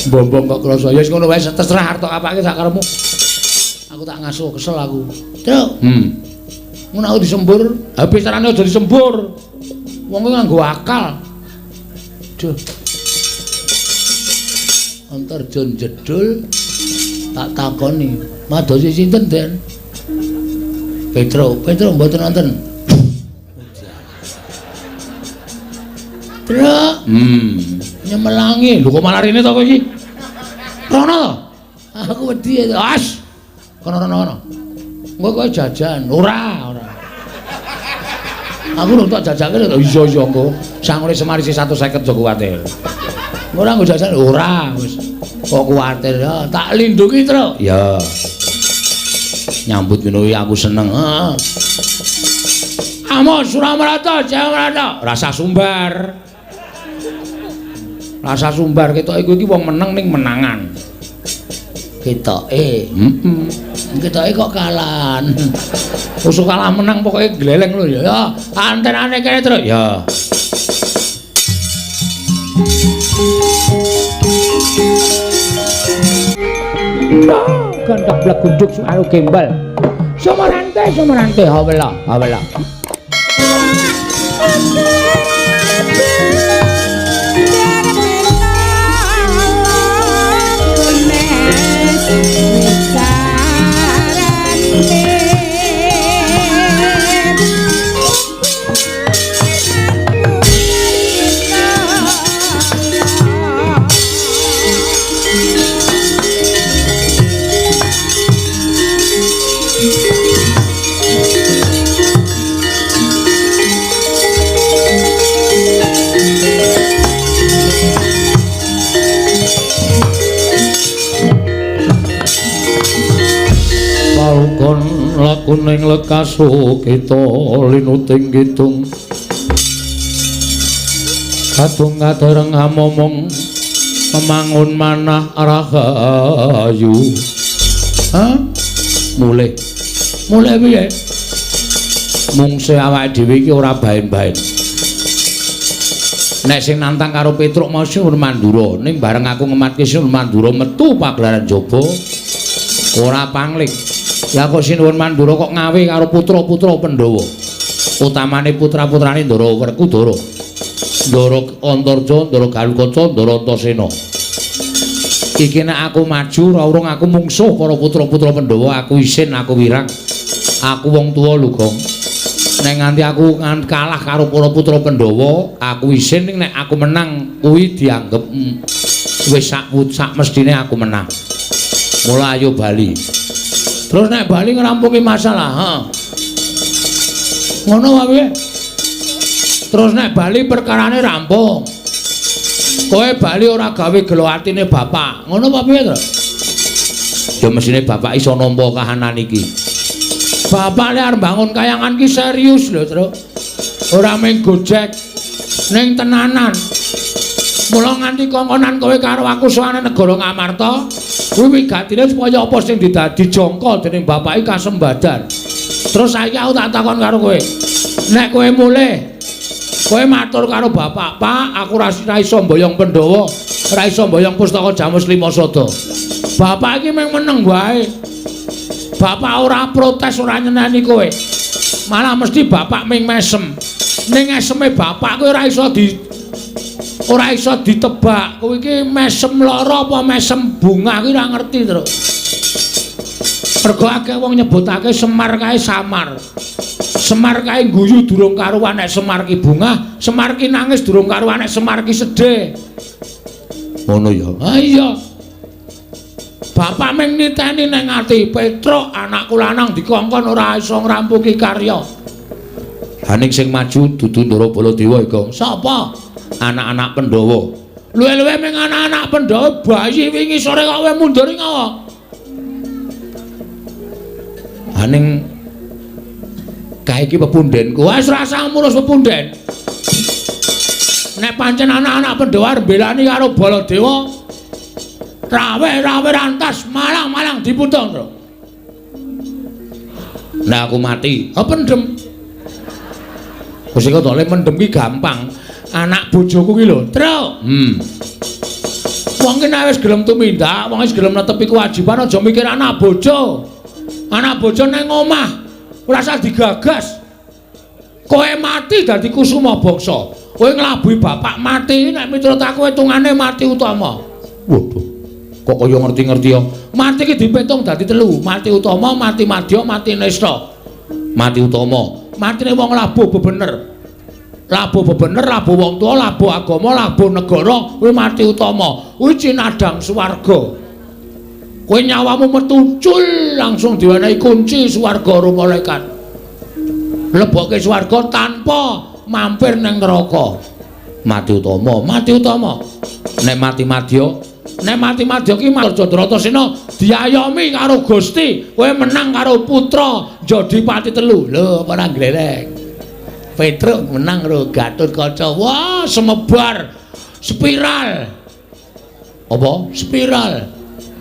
Bombong kok krasa. Ya wis ngono wae terserah arep tok apake sak karepmu. Aku tak ngasuh kesel aku. Truk. Ngono aku disembur, habis carane aja disembur. Wong kuwi nganggo akal. Duh. Antarja jedul tak takoni, madosi sinten, Den? Petro, Petro mboten wonten. Truk. Nyemelangi. Lho kok malah rene to kowe iki? Rono to? Aku wedi. As. Kono rono kono. Engko kowe jajan. Ora, ora. Aku lho tak jajake lho. Iya iya engko. Sangune Semar isih 150 aja kuwatir. Ora nggo jajan ora wis. Kok kuwatir ya, tak lindungi, Truk. Ya. Nyambut ngono kuwi aku seneng. Heeh. Amo Suramarata, Jayamarata, rasa sumbar. Rasa sumbar ketoke kowe iki wong meneng ning menangan. Ketoke. Heeh. Ketoke kok kalahan. Usuk kalah menang pokoke gleleng lho ya. Ya, antenane kene, Truk. Ya. Gendhek blegunduk suaru gembel. Sumarante, sumarante, hawela, hawela. Palkon lakuning lekaso kita linuting kidung kadung kadereng amomong memangun manah rahayu. Hah? Mulih. Mulih piye? Mungse awake dhewe iki ora baen-baen. Nek sing nantang karo Petruk mau Sinuwun Mandura, ning bareng aku ngematke Sinuwun Mandura metu pagelaran jaba ora pangling. Lah kok Sinuwun Mandura kok ngawe karo putra-putra Pandhawa. Utamane putra-putrane Ndara Werkudara. Ndara Antarja, Ndara Galukaca, Ndara Antasena. Iki nek aku maju ora urung aku mungsuh para putra-putra Pandhawa, aku isin, aku wirang. Aku wong tuwa lho, Gong. Nek nganti aku kalah karo para putra Pandhawa, aku isin, ning nek aku menang kuwi dianggep wis sak mestine aku menang. Mula ayo bali. Terus nek bali ngrampungi masalah, heeh. Ngono wae piye? Terus nek bali perkarane rampung. Kowe bali ora gawe gelo atine bapak. Ngono apa piye, Tru? Ya mesine bapak iso nampa kahanan iki. Bapak lek arep bangun kayangan ki serius lho, Tru. Ora mung gojek ning tenanan. Mula nganti kongkonan kowe karo aku sowane negara Ngamarta, kuwi wigatine supaya apa sing didadi jangka dening bapak iki kasembadan. Terus saiki aku tak takon karo kowe. Nek kowe mulih, kowe matur karo bapak, "Pak, aku ora iso mboyong Pandhawa, ora iso mboyong pustaka Jamus Lima Sada." Bapak iki mung meneng wae. Bapak ora protes, ora nyeneni kowe. Malah mesti bapak ming mesem. Ning eseme bapak kowe ora iso ditebak. Kowe iki mesem lara apa mesem bungah kuwi ora ngerti, Tru. Mergo akeh wong nyebutake Semar kae samar. Semar kae guyu durung karuan nek Semar ki bungah, Semar ki nangis durung karuan nek Semar ki sedih. Ngono ya. Ha iya. Bapak ming niteni ning ati, Petruk anakku lanang dikongkon ora iso ngrampungi karya. Ha ning sing maju dudu Ndara Baladewa, Gong. Sapa? Anak-anak Pandhawa. Luwe-luwe ming anak-anak Pandhawa bayi wingi sore kok kowe mundur ngawa. Ha ning kae iki pepundhenku. Wis ora usah ngurus pepunden. Nek pancen anak-anak Pandhawa arep mbelani karo Baladewa, rawe-rawe rantas malang-malang diputung, Tru. Nah aku mati, ha pendem. Gusti kok mendem ki gampang. Anak bojoku ki lho, Tru. Wong ki nek wis gelem tumindak, wong wis gelem netepi kewajiban aja mikir anak bojo. Anak bojo nang omah ora usah digagas. Kowe mati dadi kusuma bangsa. Kowe nglabuhi bapak mati nek miturut aku hitungane mati utama. Waduh. Kok kaya ngerti-ngerti ya. Mati ki dipitung dadi telu, mati utama, mati madya, mati nista. Mati utama, matine wong labuh bebener. Labuh bebener, labuh wong tuwa, labuh agama, labuh negara, kuwi mati utama. Kuwi cinadhang swarga. Kowe nyawamu metu cul langsung diwenehi kunci swarga karo malaikat. Lebokke swarga tanpa mampir nang neraka. Mati utama, mati utama. Nek mati madya, nek mati madya ki Raja Bratasena diayomi karo Gusti, kowe menang karo putra Jodipati telu. Lho, ora glerek. Petruk menang karo Gatotkaca. Wah, semebar spiral. Apa? Spiral.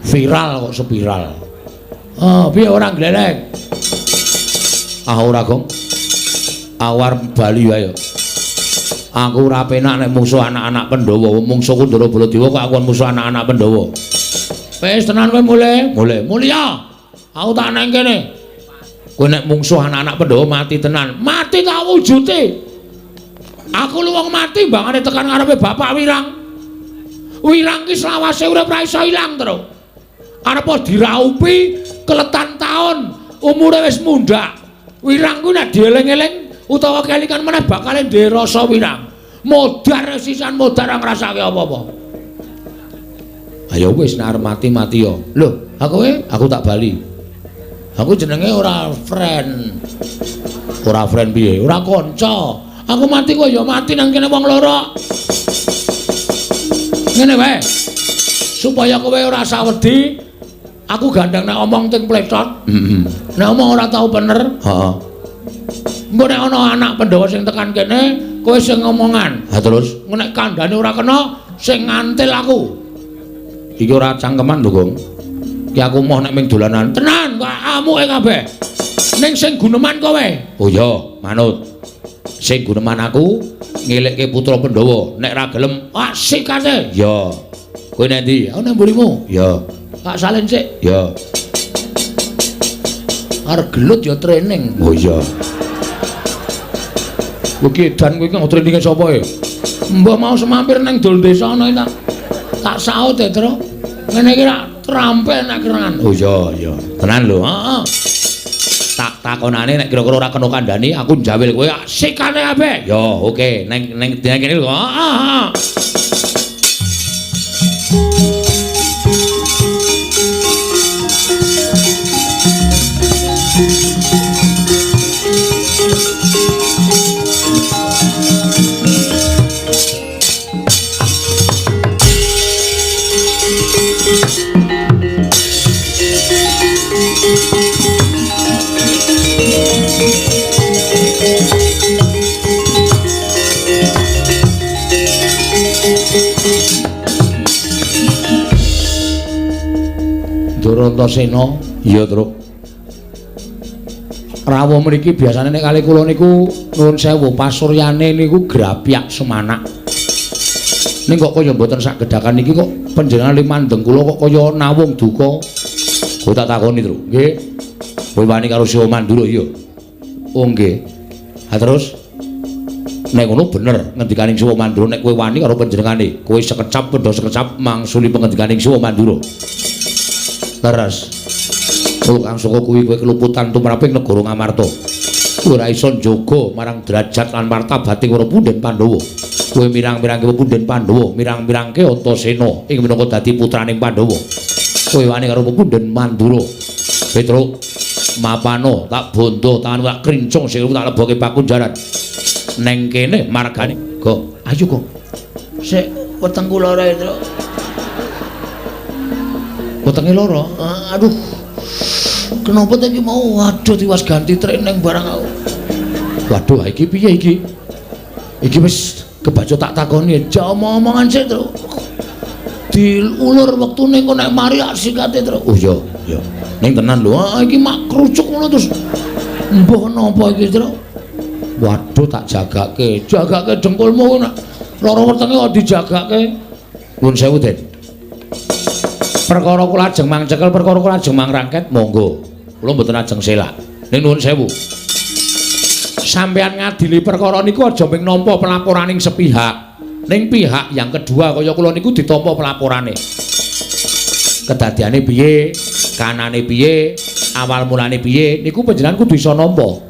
Viral kok spiral. Ah, piye ora glerek? Ah, ora, Gong. Awar bali wae. Aku ora penak nek mungsuh anak-anak Pandhawa. Mungsuhku Ndara Baladewa kok aku musuh anak-anak Pandhawa. Wis tenan kowe mulih? Mulih. Mulya. Aku tak nang kene. Kowe nek mungsuh anak-anak Pandhawa mati tenan. Mati tak wujude. Aku lu wong mati mbangane tekan ngarepe Bapak Wirang. Wirang ki selawase urip ora iso ilang, Tru. Arep diraupi keletan taun, umure wis mundhak. Wirang kuwi nek dieling-eling utawa kelingan meneh bakal duwe rasa wirang. Modar sisan modar ora ngrasake apa-apa. Ayo wis nek arep mati-mati ya. Lho, aku tak bali. Aku jenenge ora friend. Ora friend piye? Ora kanca. Aku mati kok ya mati nang kene wong loro. Ngene wae. Supaya kowe ora sawedi, aku gandeng nek omong ting plecot. Heeh. Nek omong ora tau bener. Heeh. Engko nek ana anak Pandhawa sing tekan kene, kowe sing ngomongan. Ha terus, engko nek kandhane ora kena, sing ngantil aku. Iki ora cangkeman lho, Gong. Ki aku moh nek ming dolanan. Tenan, kok amuke kabeh. Ning sing guneman kowe. Oh iya, manut. Sing guneman aku ngelekke putra Pandhawa. Nek ra gelem, ah sikate. Ya. Kowe nek ndi? Aku nang mburimu. Ya. Tak salin sik. Ya. Arep gelut ya training. Oh iya. Kowe ki edan kowe iki traininge sapa e? Mbah mau semampir nang dol desa ana tak tak saut e, Tru. Ngene iki rak trampil nek kerangan. Oh iya, iya. Tenan lho. Heeh. Tak takonane nek kira-kira ora kena kandhani aku njawil kowe sikane kabeh. Ya, oke. Neng neng kene lho. Heeh, heeh. Durantasena, iya, Truk. Rawuh mriki biasane nek kali kula niku nuwun sewu pasuryane niku grapyak semanak. Ning kok kaya mboten sak gedhakan niki kok panjenengan limandeng kula kok kaya nawung duka. Kowe tak takoni, Truk. Nggih. Kowe wani karo Siwa Mandura iya. Oh nggih. Ha terus nek ngono bener ngendikaning Siwa Mandura nek kowe wani karo panjenengane, kowe sekecap pendha sekecap mangsuli pengendikaning Siwa Mandura. Leres. Kang saka kuwi kowe keluputan tumraping negara Ngamarta. Kowe ora iso njaga marang derajat lan martabating para punden Pandhawa. Kowe mirang-mirangke punden Pandhawa, mirang-mirangke Antasena ing minangka dadi putraning Pandhawa. Kowe wani karo punden Mandura. Petruk, mapano tak bondo tangan tak krincung sing tak leboke pakunjaran. Neng kene margane. Go, ayo go. Sik wetengku lara, Truk. Wetenge lara. Aduh. Kenapa ta iki mau? Waduh, tiwas ganti training barang aku. Waduh, iki piye iki? Iki wis kebaca tak takoni, aja omong-omongan sik, Truk. Diulur wektune engko nek mari sikate, Truk. Oh iya, iya. Ning tenan lho, ah iki mak krucuk ngono terus. Mbuh napa iki, Truk? Waduh, tak jagake. Jagake dengkulmu nek lara wetenge kok dijagake. Nuwun sewu, Den. Perkara kula ajeng mang cekel, perkara kula ajeng mang rangket, monggo. Kula mboten ajeng selak. Ning nuwun sewu. Sampeyan ngadili perkara niku aja mung nampa pelaporaning sepihak. Ning pihak yang kedua kaya kula niku ditampa pelaporane. Kedadiane piye, kanane piye, awal mulane piye, niku panjenengan kudu iso nampa.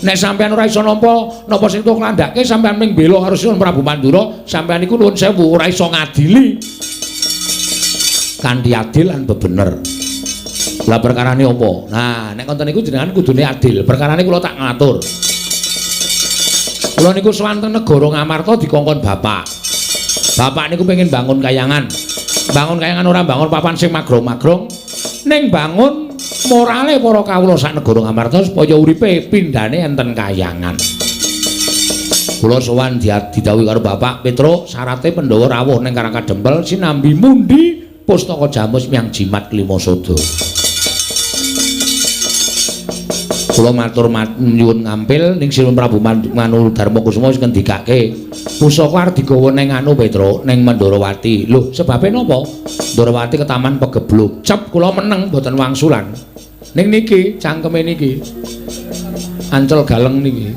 Nek sampeyan ora iso nampa, napa sing tok klandhake sampeyan ming bela karo Sinuwun Prabu Mandura, sampeyan niku nuwun sewu ora iso ngadili kanthi adil lan bebener. Lah perkarane apa? Nah, nek ngoten niku jenengan kudune adil. Perkarane kula tak ngatur. Kula niku sowan teng negara Ngamarta dikongkon bapak. Bapak niku pengen bangun kayangan. Bangun kayangan ora bangun papan sing magrong-magrong, ning bangun morale para kawula sak negara Ngamarta supaya uripe pindhane enten kayangan. Kula sowan didhawuhi karo Bapak Petruk, syarate Pandhawa rawuh ning Karang Kadempel sinambi mundi pustaka jamus miang jimat klima sada. Kula matur nyuwun ngampil ning Sinuwun Prabu Manu Darma Kusuma wis ngendikake pusaka arep digawa ning anu Petruk ning Mandharawati. Lho, sebabe napa? Ndharawati ketaman pegebluk. Cep kula meneng mboten wangsulan. Ning niki cangkeme niki. Ancel galeng niki.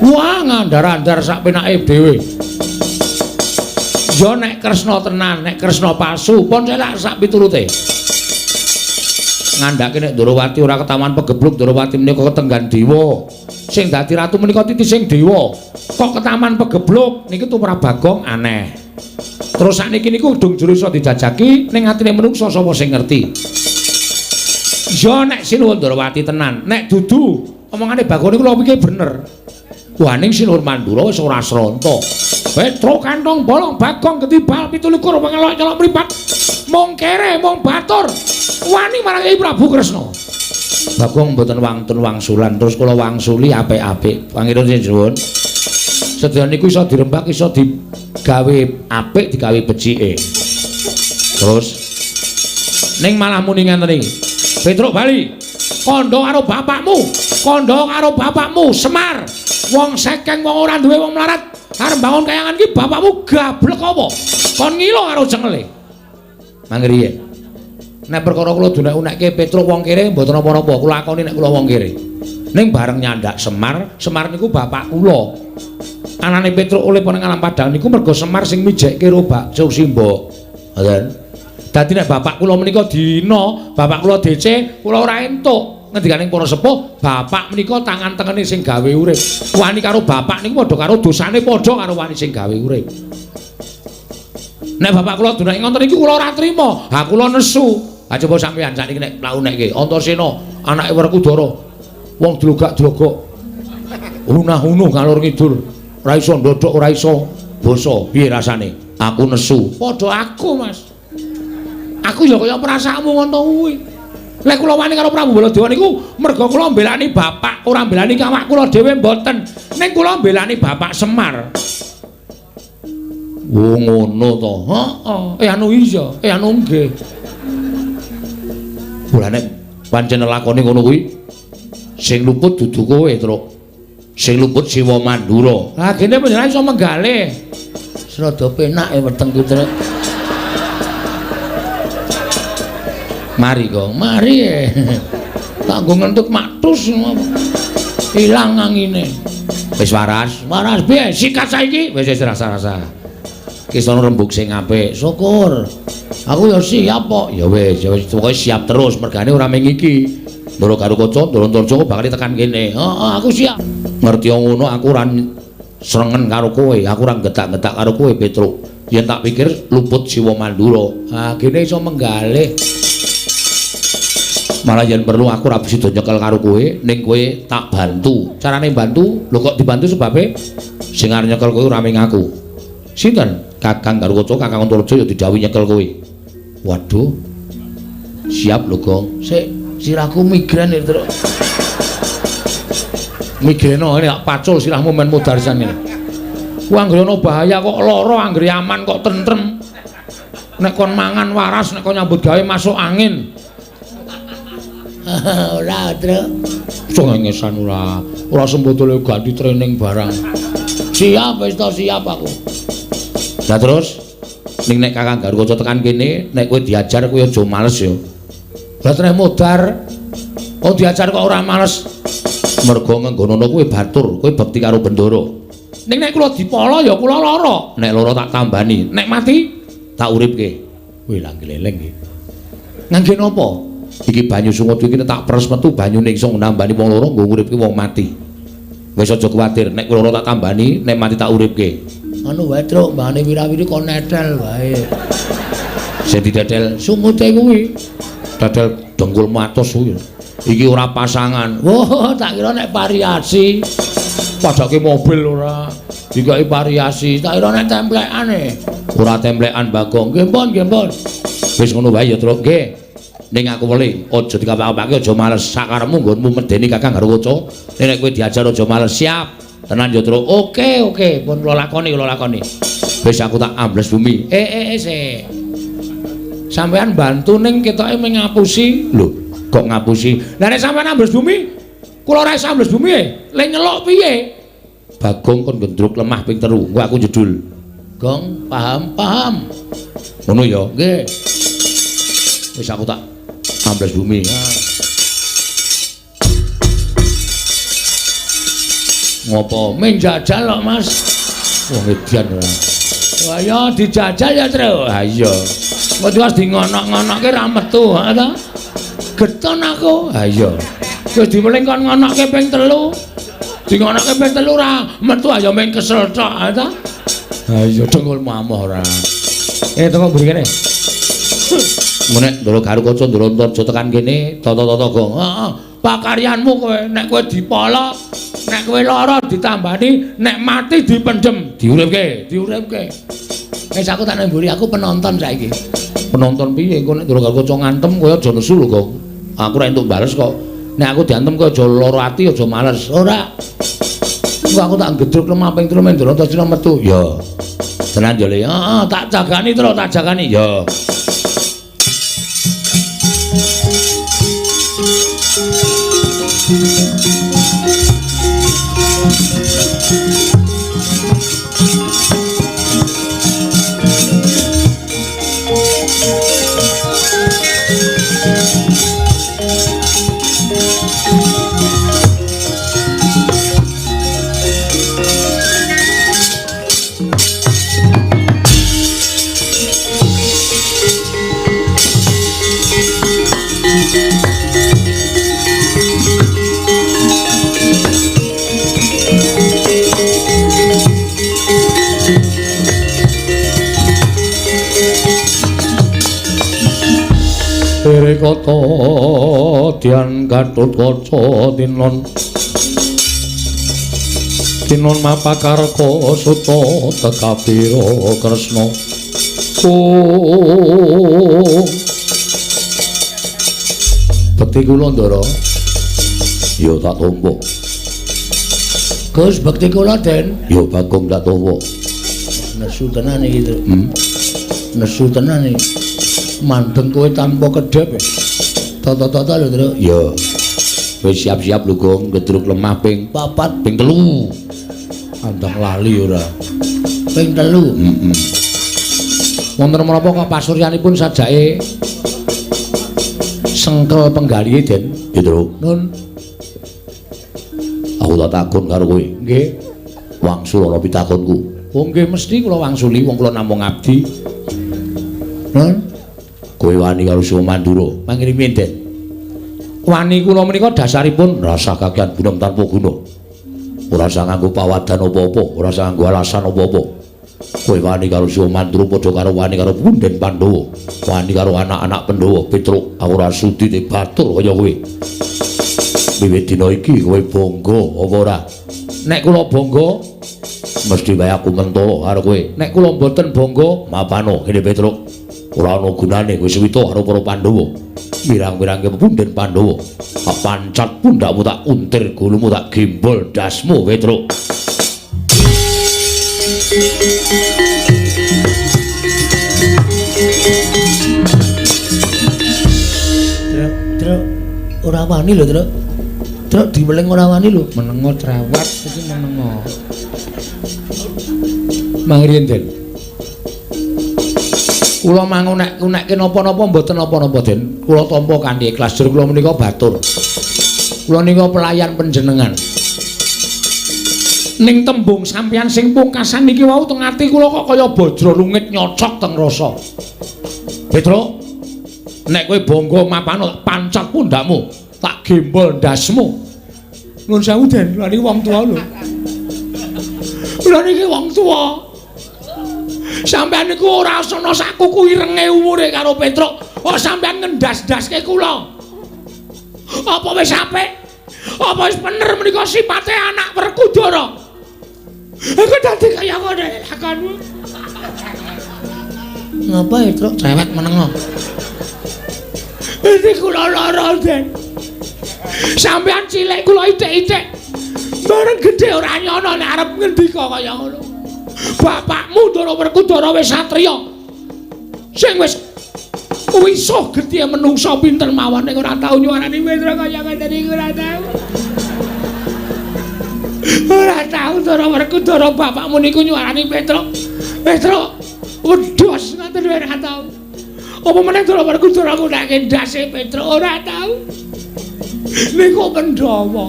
Wah, ngandar-andar sak penake dhewe. Ya nek Kresna tenan, nek Kresna palsu, pun selak sak piturute. Ngandhake nek Ndharawati ora ketaman pegebluk, Ndharawati menika ketenggan dewa. Sing dadi ratu menika titising dewa. Kok ketaman pegebluk niki tumrap Bagong aneh. Terus sakniki niku dung jero iso dijajaki ning atine menungsa sapa sing ngerti. Ya nek Sinuwun Ndharawati tenan, nek dudu omongane Bagong niku kula pikir bener. Wah ning Sinuwun Mandura wis ora sronta. Petruk kantong bolong Bagong ketibal 27 pengelok nyelok mripat. Mung kere mung batur wani marang Kyai Prabu Kresna. Bagong mboten wantun wangsulan, terus kula wangsuli apik-apik. Pangeran nyuwun. Sedaya niku iso dirembak, iso digawe apik, digawe becike. Terus ning malah muni ngenten iki. Petruk bali. Kandha karo bapakmu, kandha karo bapakmu Semar. Wong sekeng wong ora duwe wong melarat arep bangun kayangan iki bapakmu gablek apa? Kon ngilo karo cengele. Mangriyen. Nek perkara kula dunek-unekke Petruk wong kere mboten napa-napa, kula akoni nek kula wong kere. Ning bareng nyandak Semar, Semar niku bapak kula. Anane Petruk oleh ning alam padang niku mergo Semar sing mijekke ro bakso simbok. Ngoten. Dadi nek bapak kula menika dina, bapak kula DC, kula ora entuk. Ngendikaning para sepuh, bapak menika tangan tengene sing gawe urip. Wani karo bapak niku padha karo dosane padha karo wani sing gawe urip. Nek bapak kula dunake ngoten niku kula ora trima. Ha kula nesu. Ha coba sampeyan sakniki nek mlaku-nekke Antasena anake Werkudara. Wong dlogak-dlogok. Hunah-hunuh ngalor ngidul. Ora iso ndodhok, ora iso basa. Piye rasane? Aku nesu. Padha aku, Mas. Aku ya kaya perasaanmu ngono kuwi. Lek kula wani karo Prabu Baladewa niku merga kula mbelani bapak, ora mbelani awak kula dhewe mboten. Ning kula mbelani bapak Semar. Oh ngono to. Heeh. Anu iya, anu nggih. Ora nek pancen lakone ngono kuwi sing luput dudu kowe, Truk. Sing luput Siwa Mandura. Ha gene panjenengan iso menggalih. Serada penak e wetengku, Truk. Mari, Gong. Mari. Tak nggo ngentut maktus ilang angine. Wis waras, waras piye? Sikat saiki. Wis wis rasa-rasa. Ki sono rembug sing apik. Syukur. Aku ya siap kok. Ya wis, ya wis pokoke siap terus mergane ora mung iki. Ndoro karo kaca, ndoro Antarja bakal tekan kene. Heeh, aku siap. Ngerti ngono aku ora srengen karo kowe, aku ora getak-getak karo kowe, Petruk. Yen tak pikir luput Siwa Mandura. Ha, gene iso menggalih. Malah yen perlu aku ora bisa nyekel karo kowe, ning kowe tak bantu. Carane bantu, lho kok dibantu sebabe sing arep nyekel kowe ora mung aku. Sinten? Kakang Garukaca, Kakang Antarja ya didhawuhi nyekel kowe. Waduh. Siap lho, Gong. Sik, sirahku migrain iki, Truk. Migreno nek pacul sirahmu men mudar sisan ngene. Ku anggere ana bahaya kok lara, anggere aman kok tentrem. Nek kon mangan waras, nek kon nyambut gawe masuk angin. Ora, Truk. Cengengesan ora. Ora sembodole ganti training barang. Siap wis to, siap aku. Lah terus Ning nek Kakang Garukaca tekan kene, nek kowe diajar kowe aja males ya. Lah treh modar. Oh diajar kok ora males. Mergo ngenggonono kowe batur, kowe bekti karo Bendara. Ning nek kula dipala ya kula lara. Nek lara tak tambani, nek mati tak uripke. Wih lah gleleng iki. Ngangge napa? Iki banyu sungut iki tak peres metu banyune iso nambani wong lara nggo nguripke wong mati. Wis aja kuwatir, nek lara tak tambani, nek mati tak uripke. Anu wae, Truk, mbane wirawiri kon netel wae. Sing didedel sungute kuwi. Dedel dengkul matos kuwi. Iki ora pasangan. Wah, tak kira nek variasi. Padake mobil ora. Dikai variasi, tak kira nek templekane. Ora templekan Bagong. Nggih pun, nggih pun. Wis ngono wae ya, Truk. Nggih. Ning aku weling, aja dikapak-kapake, aja males. Sakarepmu nggonmu medeni Kakang Garukaca. Nek kowe diajar aja males. Siap. Tenan ya, Truk. Oke, oke, pun kula lakoni, kula lakoni. Wis aku tak ambles bumi. Sik. Sampeyan bantu ning ketoke mung ngapusi. Lho, kok ngapusi? Lah nek sampeyan ambles bumi, kula ora iso ambles bumi e. Le nyeluk piye? Bagong kon gendruk lemah ping 3. Engko aku jedul. Gong, paham, paham. Ngono ya? Nggih. Wis aku tak ambles bumi. Ngopo? Menjajal kok, Mas. Wong edian ora. Wah ya dijajal ya, Tru. Ha iya. Kok terus di ngonok-ngonokke ra metu, ha ta? Geton aku. Ha iya. Wis diweling kon ngonokke ping 3. Di ngonokke ping 3 ra metu ayo mung kesel tok, ha ta? Ha iya dengkulmu amoh ora. Teko mburi kene. Nek Ndara Garukaca Ndara Antarja tekan kene tata-tata gong. Heeh. Pakaryanmu kowe nek kowe dipala, nek kowe lara ditambani, nek mati dipendhem, diuripke, diuripke. Wis aku tak nang mburi, aku penonton saiki. Penonton piye engko nek Ndara Garukaca ngantem kowe aja nesu lho, Gong. Aku ora entuk bales kok. Nek aku diantem kowe aja lara ati, aja males. Ora. Engko aku tak gedruk lemah ping 3 men Ndara Antarja metu. Ya. Tenan yo Le. Heeh, tak jagani terus, tak jagani. Ya. Kata Dian Gatotkaca tinon tinon mapakarka suta tekabira Kresna. Oh bekti kula Ndara ya tak tampa. Gus bekti kula Den. Ya Bagong tak tampa. Nesu tenan iki. Nesu tenan iki. Mandeng kowe tanpa kedhep. Tata-tata lho, Truk. Ya. Wis siap-siap lho, Gong, gedruk lemah ping 4, ping 3. Andang lali ora. Ping 3. Heeh. Wonten menapa kok pasuryanipun sajake sengkel penggalihe, Den? Ya, Truk. Nun. Aku tak takon karo kowe. Nggih. Wangsul ana pitakonku. Oh nggih mesti kula wangsuli wong kula namung abdi. Nun. Kowe wani karo Siwa Mandura. Mangirimi, Den. Wani kula menika dasaripun rasa kakean gunem tanpa guna. Ora usah nganggo pawadan apa-apa, ora usah nganggo alasan apa-apa. Kowe wani karo Siwa Mandura padha karo wani karo punden Pandhawa, wani karo anak-anak Pandhawa. Petruk, aku ora sudi dibatur kaya kowe. Wiwit dina iki kowe bangga apa ora? Nek kula bangga, mesti wae aku mentolo karo kowe. Nek kula mboten bangga, mapano kene Petruk. Ora ana gunane kowe suwita karo para Pandhawa. Mirang-mirangke pepunden Pandhawa. Tak pancat pundakmu, tak untir gulumu, tak gembol dasmu Petruk. Truk, truk, ora wani lho, Truk. Truk diweling ora wani lho. Menengo cerewet iki menengo. Mangriyen, Den. Kula mangunek-unekke napa-napa mboten napa-napa, Den. Kula tampa kanthi ikhlas jur kula menika batur. Kula nika pelayan panjenengan. Ning tembung sampeyan sing pungkasan niki wau teng ati kula kok kaya bajra lungit nyocok teng rasa. Petruk, nek kowe bangga mapano tak pancat pundakmu, tak gembol ndasmu. Nuwun sewu, Den, kula niki wong tuwa lho. Kula niki wong tuwa. Sampeyan niku ora ana sak kuku irenge umure karo Petruk. Kok sampeyan ngendas-ndaske kula? Apa wis apik? Apa wis bener menika sipate anak Werkudara? Aku dadi kaya ngono lakonmu. Ngapa Petruk cewek menengo? Iki kula lara, Den. Sampeyan cilik kula ithik-ithik. Bareng gedhe ora nyono nek arep ngendika kaya ngono. Bapakmu Ndara Werkudara wis satriya. Sing wis wisuh getih menungsa pinter mawon ning ora tau nyuwarani Petruk kaya ngene iki ora tau. Ora tau Ndara Werkudara bapakmu niku nyuwarani Petruk. Petruk wedhos ngoten ora tau. Apa meneh Ndara Werkudara ngundake ndase Petruk ora tau. Niku Pandhawa.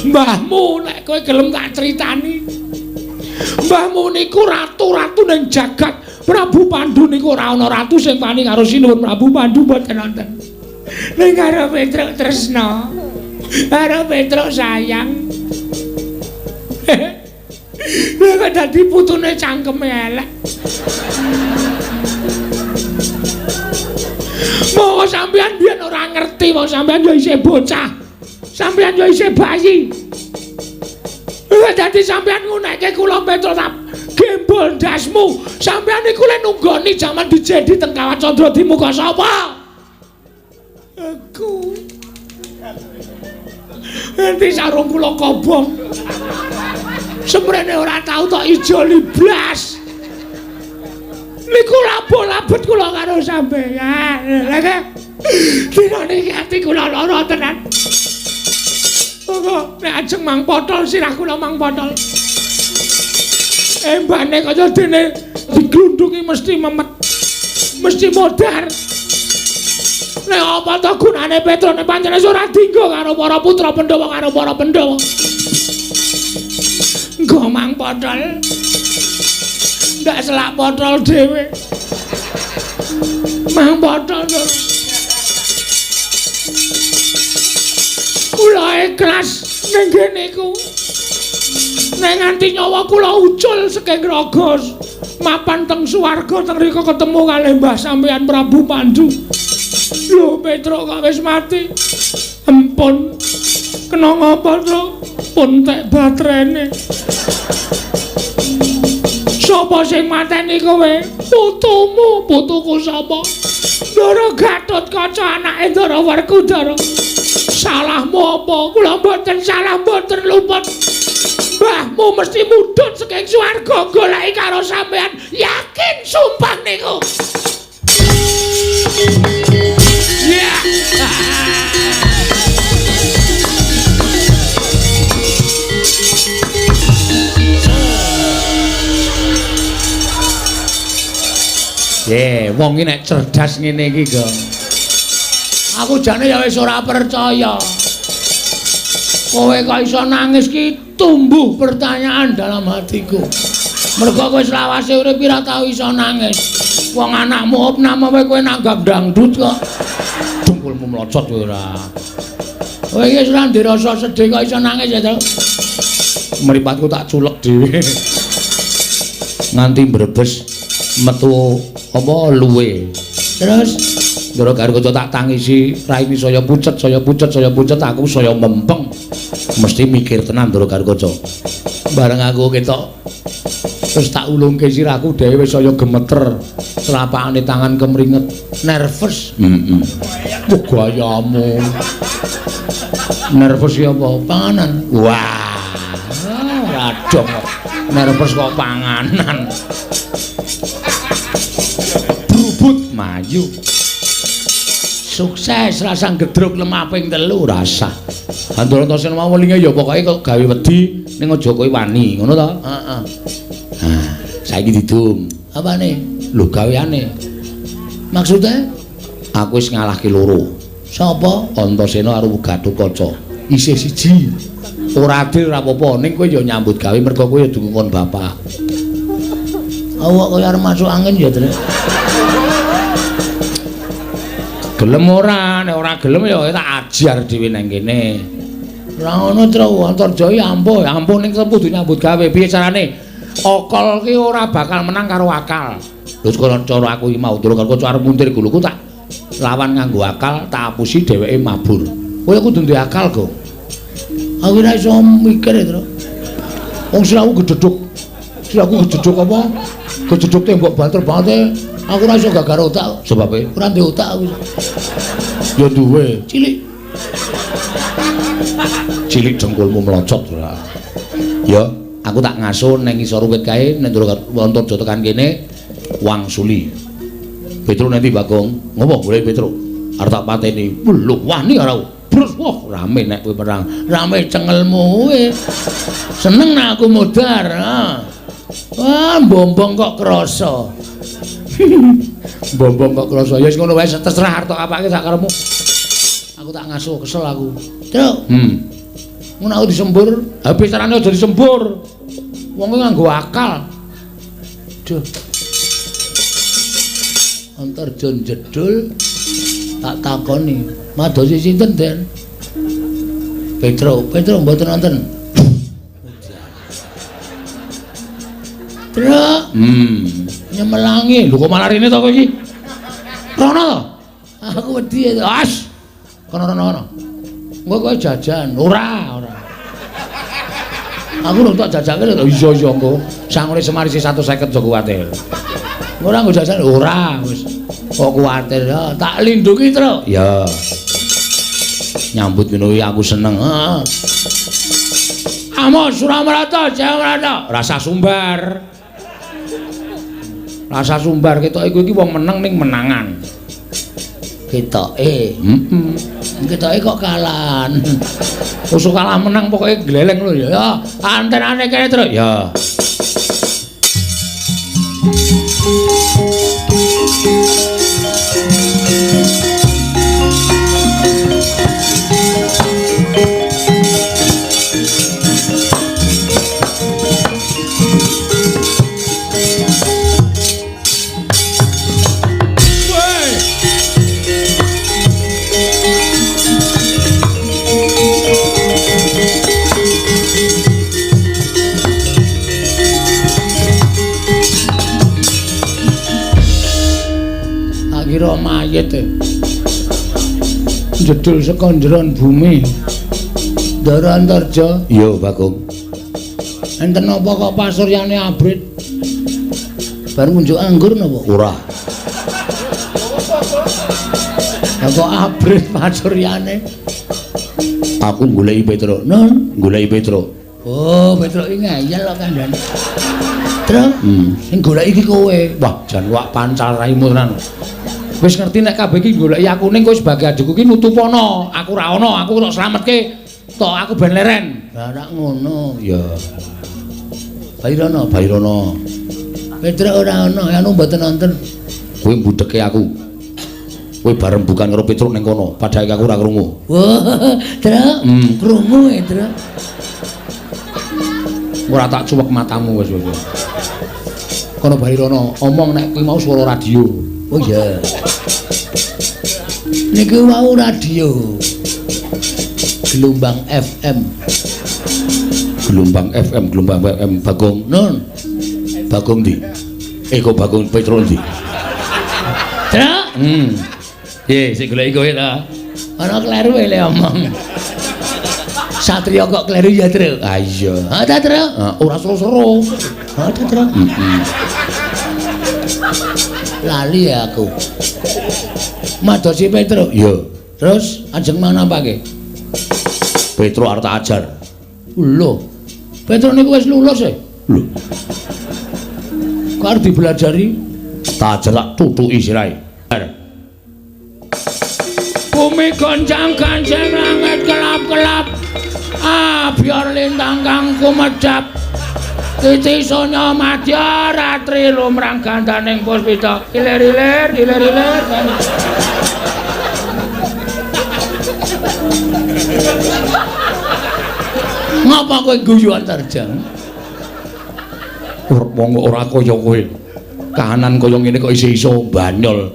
Mbahmu nek kowe gelem tak critani. Mbahmu niku ratu-ratu ning jagat. Prabu Pandu niku ora ana ratu sing wani karo Sinuwun Prabu Pandu mboten wonten. Ning karo Petruk tresna. Karo Petruk sayang. Lha kok dadi putune cangkeme elek. Monggo sampeyan biyen ora ngerti, wong sampeyan yo isih bocah. Sampeyan yo isih bayi. Lha dadi sampeyan ngunekke kula Petruk tak gembol ndasmu. Sampeyan niku le nunggoni jaman dijedi teng Kawat Candra di muka sapa? Aku. Enti sarung kula kobong. Semrene ora tau tok ijoli blas. Niku labo-labet kula karo sampeyan. Lha dina niki ati kula lara tenan. Monggo nek ajeng mang potol sirah kula mang potol. Embane kaya dene diglundungi mesti memet. Mesti modar. Nek apa to gunane Petruk nek pancen ora dinggo karo para putra Pandhawa karo para Pandhawa. Nggo mang potol. Ndak selak potol dhewe. Mang potol. Kula ikhlas ning kene iku. Nek nganti nyawa kula ucul saking raga mapan teng swarga teng rika ketemu kalih Mbah sampeyan Prabu Pandu. Lho Petruk kok wis mati. Empun. Kena ngapa to? Pun tek baterene. Sapa sing mateni kowe? Putumu, putuku sapa? Ndara Gatotkaca anake Ndara Werkudara. Salahmu apa? Kula mboten salah, mboten luput. Mbahmu mesti mudhun saking swarga goleki karo sampean. Yakin sumpah niku. Ya. Ye, wong iki nek cerdas ngene iki, Gong. Aku jane ya wis ora percaya. Kowe kok iso nangis ki tumbuh pertanyaan dalam hatiku. Mergo kowe selawase urip ora tau iso nangis. Wong anakmu opname kowe nanggap dangdut kok. Dengkulmu mlocot kowe ora. Kowe iki wis ora ndek rasa sedih kok iso nangis ya, Cuk. Mripatku tak culek dhewe. Nganti mbrebes metu apa luwe. Terus ndara Garuda tak tangisi, raine saya pucet, saya pucet, saya pucet, aku saya mempeng. Mesti mikir tenan Ndara Garuda. Bareng aku ketok terus tak ulungke sirahku dhewe wis saya gemeter, telapakane tangan kemringet, nervous. Heeh. Wah, gayamu. Nervous ya apa? Panganan. Wah, ora dong. Nervous kok panganan. Brubut mayu. Sukses rasah gedruk lemah ping 3 rasah. Antarantasena mau welinge ya pokoke kok gawe wedi ning aja kowe wani, ngono to? Heeh. Nah, saiki didum. Apane? Lho gaweane. Maksude aku wis ngalahke loro. Sapa? Antasena karo Gatotkaca. Isih siji. Ora adil ora apa-apa, ning kowe ya nyambut gawe mergo kowe ya dikon bapak. Awak kaya arep masuk angin ya, Tru. Gelem ora? Nek ora gelem ya tak ajar dhewe nang kene. Ora ngono, Tru. Antarja iki ampuh, ampuh ning kudu nyambut gawe. Piye carane? Akal ki ora bakal menang karo akal. Lho cara aku iki mau durung karo arep muntir guluku tak lawan nganggo akal, tak apusi dheweke mabur. Kowe kudu duwe akal, Gong. Aku ora iso mikir, Tru. Wong siraku gedhedhuk. Siraku gedhedhuk apa? Gedhedhuk tembok banter banget. Aku ora iso gagar otak. Sebabe ora duwe otak aku. Ya duwe, cilik. Cilik dengkulmu mlocot ora. Ya, aku tak ngaso ning ngisor wit kae nek Antarja tekan kene wangsuli. Petruk nanti Bagong, ngopo golek Petruk? Arep tak pateni. Lho, wani ora. Brus, wah rame nek kowe perang. Rame cengelmu kowe. Seneng nek aku modar. Ha. Wah, bombong kok krasa. Bombong kok krasa. Ya wis ngono wae terserah arep tok apake sak karepmu. Aku tak ngaso kesel aku. Truk. Ngono aku disembur. Ha piye carane aja disembur. Wong kuwi nganggo akal. Duh. Antarja jedul tak takoni, madosi sinten, Den? Petruk, Petruk mboten wonten. Truk. Nyemelangi. Lho kok malah rene to kowe iki? Rono to? Aku wedi. As. Kono rono kono. Engko kowe jajan. Ora, ora. Aku lho tak jajake lho. Iya iya engko. Sangune Semar isih 150 aja kuwatir. Ora nggo jajan ora wis. Kok kuwatir ya, tak lindungi, Truk. Ya. Nyambut ngono iki aku seneng. Heeh. Amo Suramarata, Jayamarata, rasa sumbar. Rasa sumbar ketoke kowe iki wong meneng ning menangan. Ketoke. Heeh. Ketoke kok kalahan. Usuk kalah menang pokoke gleleng lho ya. Ya, antenane kene, Truk. Ya. Kira mayit e. Jedul saka njeron bumi. Ndara Antarja. Iya, Bagong. Enten napa kok pasuryane abrit? Bar ngunjuk anggur napa? Ora. Lah kok abrit pasuryane? Aku goleki Petruk. Nun, goleki Petruk. Oh, Petruk iki ngeyel kok kandhane. Truk, sing goleki iki kowe. Wah, jan wak pancal raimu tenan. Wis ngerti nek kabeh iki goleki aku ning kowe sebagai adikku ki nutupono. Aku ora ana, aku tok slametke. Tok aku ben leren. Lah rak ngono. Ya. Bairono, Bairono. Petruk ora ana, anu mboten nonton. Kowe mbudheke aku. Kowe bareng bukan karo Petruk ning kono, padahal aku ora krungu. Wah, Truk. Krungu e, Truk. Ora tak cuwek matamu wis wis. Kono Bairono omong nek kuwi mau swara radio. Oh iya. Niku mau radio. Gelombang FM. Gelombang FM, gelombang FM Bagong. Nun. Bagong ndi? Eh kok Bagong Petruk ndi? Truk. Piye sing goleki kowe ta? Ana kleru le omong. Satria kok kleru ya, Truk? Ah iya. Ha ta, Truk? Ora seru-seru. Ha ta, Truk? Heeh. Lali ya aku. Madosi Petruk. Iya. Terus ajeng manapake? Petruk arep tak ajar. Lho. Petruk niku wis lulus e. Lho. Kok arep dibelajari? Tak ajar tak tutuki sirahe. Bumi goncang-gancing langit kelap-kelap. Abiar lintang kang kumedhap. Titi sonya madya ratri lumrang gandaning puspita. Ilir-ilir, ilir-ilir. Ngapa kowe guyu Antarja? Wong ora kaya kowe. Kahanan kaya ngene kok isih iso banyol.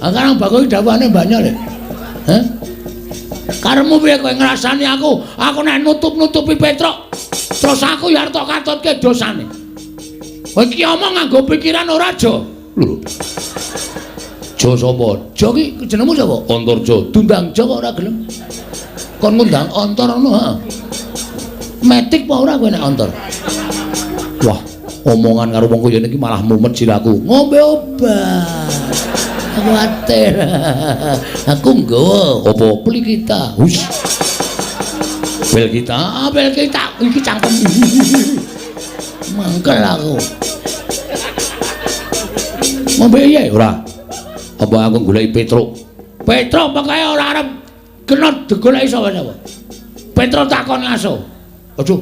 Ah Karang Bagong dawuhane banyol ya? Hah? Karepmu piye kowe ngrasani aku? Aku nek nutup-nutupi Petruk, terus aku ya arep tok katutke dosane. Kowe iki omong nganggo pikiran ora, Jo? Lho. Jo sapa? Jo ki jenengmu sapa? Antarja. Dundang Jo kok ora gelem. Kon ngundang Antar ngono, ha. Metik apa ora kowe nek Antar? Wah, omongan karo wong kaya niki malah mumet siraku. Ngombe obat. Aku kuwatir. Aku nggawa apa? Peli kita. Hus. Bel kita. Ah, bel kita iki cangkem. Mangkel aku. Ngombe piye ora? Apa aku goleki Petruk? Petruk pokoke ora arep kena digoleki sapa-sapa. Petruk takon ngaso. Aduh.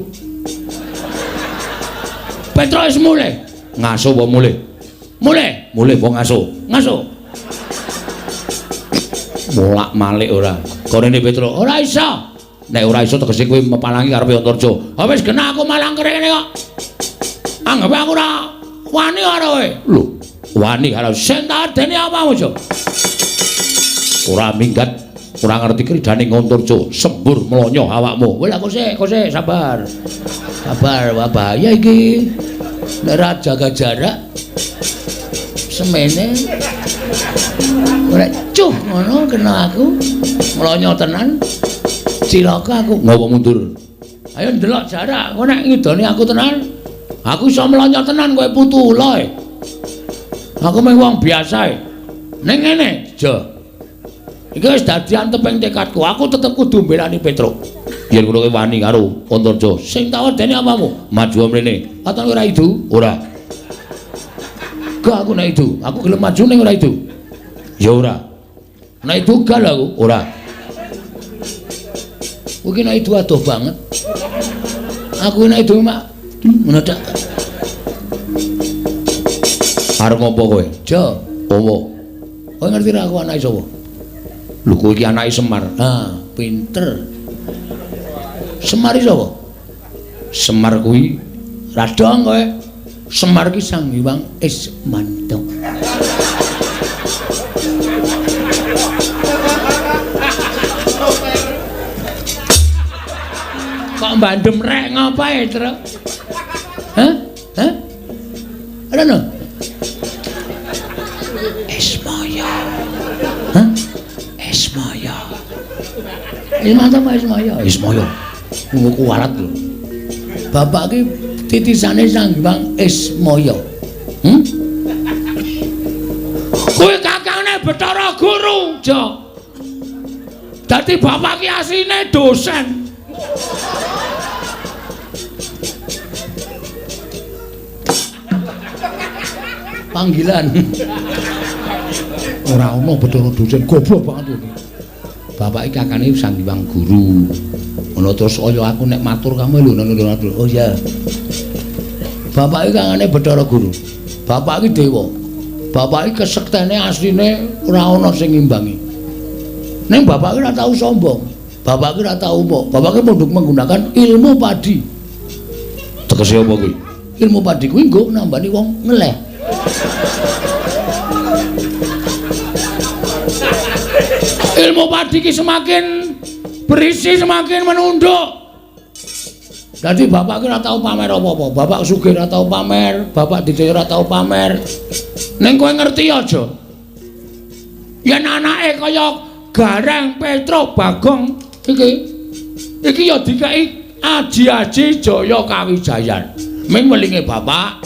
Petruk wis mulih. Ngaso apa mulih? Mulih. Mulih apa ngaso? Ngaso. Molak-malik ora. Korene Petruk ora iso. Nek ora iso tegese kowe mepalangi karepe Antarja. Ha wis genah aku malang kene kok. Anggap aku ora wani karo kowe. Lho, wani karo sing tak dene apamu, Jo? Ora minggat, ora ngerti kridane Antarja, sembur mlonyo awakmu. Wis aku sik, sabar. Sabar, wah bahaya iki. Nek ora jaga jarak semene ora cuh ngono kena aku mlonyo tenan. Cilaka aku. Ngopo mundur? Ayo ndelok jarak. Kowe nek ngidoni aku tenan, aku iso mlonyo tenan kowe putu ula. Aku mung wong biasa. Ning ngene, Jo. Iki wis dadi anteping tekadku. Aku tetep kudu mbelani Petruk. Yen ngono kowe wani karo Antarja. Sing tak wedeni apamu? Maju mrene. Katon ora idu? Ora. Gak aku nek idu. Aku gelem maju ning ora idu. Ya ora. Nek idu gal aku. Ora. Kowe iki nek idu adoh banget. Aku nek idu mak ngono dak. Arep ngopo kowe? Jo, Opo? Kowe ngerti ra aku anake sapa? Lho kowe iki anake Semar. Ah, pinter. Semar iki sapa? Semar kuwi radong kowe. Semar ki Sang Hyang Ismanto. Kok mbandem rek ngapae, Truk? Hah? Hah? Ana no? Ismaya. Hah? Ismaya. Ismanto apa Ismaya? Ismaya. Ngono kuwarat lho. Bapak ki titisane Sang Hyang Ismaya. Kuwi kakangane Bathara Guru, Jo. Dadi bapak ki asline dosen. Panggilan. Ora ono Bathara dosen, goblok banget iki. Bapak iki kakane Sang Hyang Guru. Ngono terus kaya aku nek matur kamu lho ngono. Oh iya. Bapak iki kakane Bathara Guru. Bapak iki dewa. Bapak iki kesektene asline ora ana sing ngimbangi. Ning bapak iki ora tau sombong. Bapak iki ora tau umuk. Bapak iki munduk menggunakan ilmu padi. Tegese apa kuwi? Ilmu padi kuwi nggo nambani wong ngeleh. Ilmu padi ki semakin berisi semakin menunduk. Dadi bapak ki ora tau pamer apa-apa. Bapak sugih ora tau pamer, bapak didhe ora tau pamer. Ning kowe ngerti aja. Yen anake kaya Gareng Petruk Bagong iki iki ya dikeki aji-aji Jaya Kawijayan. Ming welinge bapak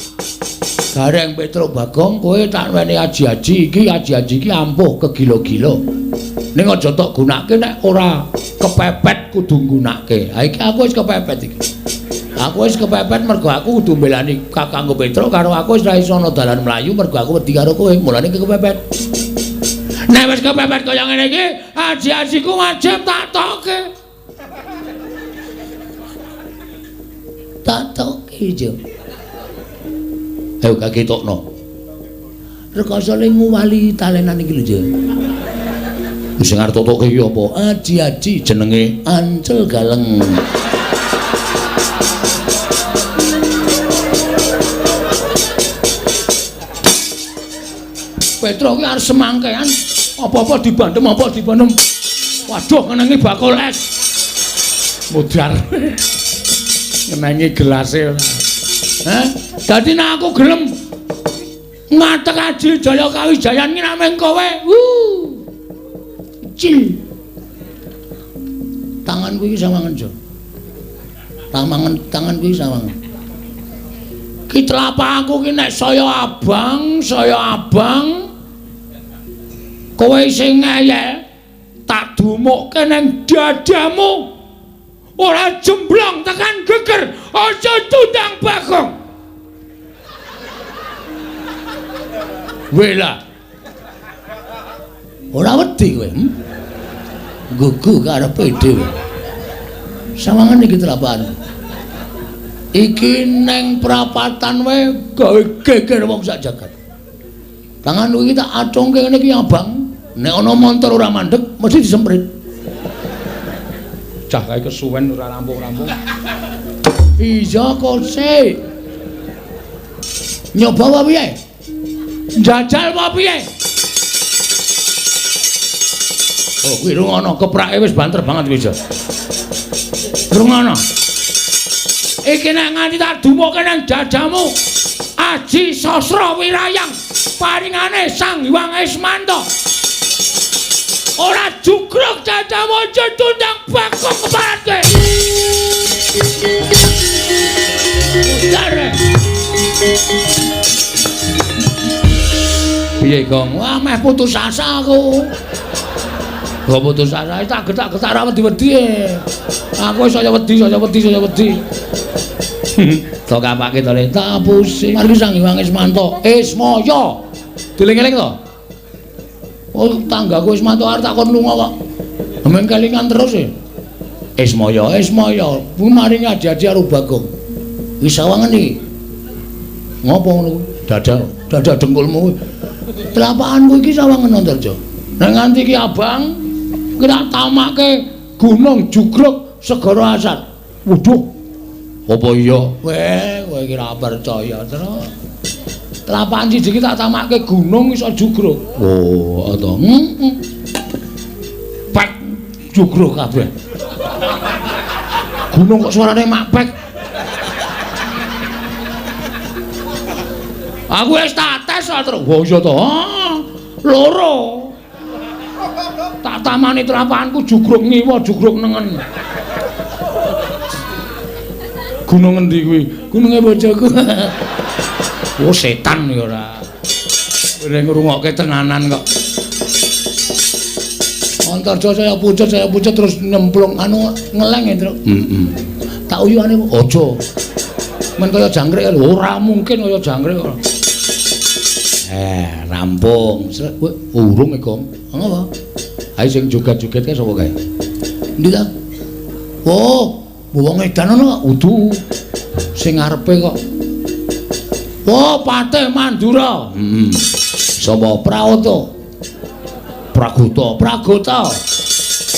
Gareng Petruk Bagong kowe tak weni aji-aji iki, aji-aji iki ampuh kegila-gila. Ning aja tok gunake nek ora kepepet kudu nggunake. Ha iki aku wis kepepet iki. Aku wis kepepet mergo aku kudu mbelani kakangku Petruk karo aku wis ra iso ana dalan mlayu mergo aku wedi karo kowe. Mulane iki kepepet. Nek wis kepepet kaya ngene iki, aji-ajiku wajib tak tokke. Tak tokke, Jo. Ayo gak ketokno. Rekoso le nguwali talenan iki lho, Jeng. Sing arep totoke iki apa? Aji-aji jenenge Ancel Galeng. Petro ki arep semangkean apa-apa dibandem, apa dibandem. Waduh, ngenengi bakul es. Mudar. Ngenengi gelase ora. Hah? Dadi nek aku gelem ngatek Aji Jaya Kawijayan ki namung kowe. Cil. Tanganku iki sawangen, Jo. Tanganku iki sawangen. Ki telapakku ki nek saya abang, saya abang. Kowe sing ngeyel tak dumukke nang dadamu. Ora jemblong tekan geger, aja tundang bagong. Wela. Ora wedi kowe, Gugu karepe dhewe. Sawangan iki telapakan. Iki neng prapatan wae gawe geger wong sak jagat. Tanganku iki tak acungke ngene iki abang. Nek ana montor ora mandeg mesti disemprit. Cah kae kesuwen ora rampung-rampung. Iya kok sik. Nyoba apa piye? Njajal apa piye? Oh, kuwi rungono keprake wis banter banget kuwi, Jo. Rungono. Iki nek nganti tak dumuke nang dadamu, Aji Sasra Wirayang paringane Sang Hyang Ismanto. Ora jugruk dadamu aja tundang bakung keparat kowe. Udare. Piye, Gong? Wah, meh putus asa aku. Kok putus asa tak getak-getak ra wedi-wedi. Aku wis saya wedi, saya wedi, saya wedi. Tok kapake to le, tak pusing. Mari Sang Hyang Ismanto, Ismaya. Dieling-eling to. Oh, tanggaku Ismanto arep tak kon lunga kok. Men kelingan terus e. Ismaya, Ismaya, kuwi maringi adi-adi karo Bagong. Wis sawangen iki. Ngopo ngono kuwi? Dada, dada dengkulmu. Telapakanku iki sawangen Antarja. Nek nganti iki abang, iki tak tamake Gunung Jugruk Segara Asat. Waduh. Apa iya? Weh, kowe iki ora percaya terus. Telapakan siji iki tak tamake gunung iso jugruk. Oh, to. Heeh. Pek jugruk kabeh. Gunung kok suarane makpek. Aku wis tak tes terus. Wah, iya to. Loro. Tak tamani telapakanku jugruk ngiwa, jugruk nengen. Gunung endi kuwi? Gununge bojoku. Oh, setan ya ora. Kowe ngrungokke tenanan kok. Antarja saya pucet terus nyemplung anu ngeleng ya, Truk. Heeh. Tak uyuhane aja. Men kaya jangkrik ora mungkin kaya jangkrik kok. Rampung. Kowe urung e, Gong. Ngopo? Ayo sing joget-joget kae sapa kae? Endi ta? Oh, wong edan ana kok. Udu. Sing ngarepe kok. Oh, Patih Mandura. Heeh. Sapa? Prawoto. Pragota, Pragota.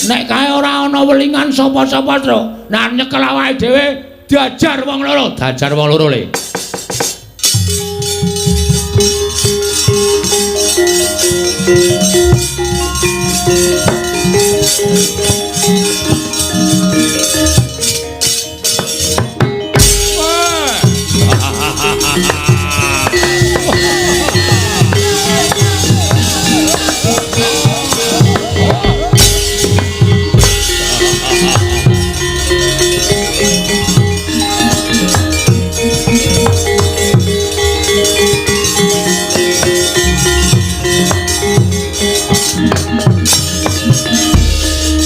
Nek kae ora ana welingan sapa-sapa, Truk. Nek nyekel awake dhewe diajar wong loro, diajar wong loro le.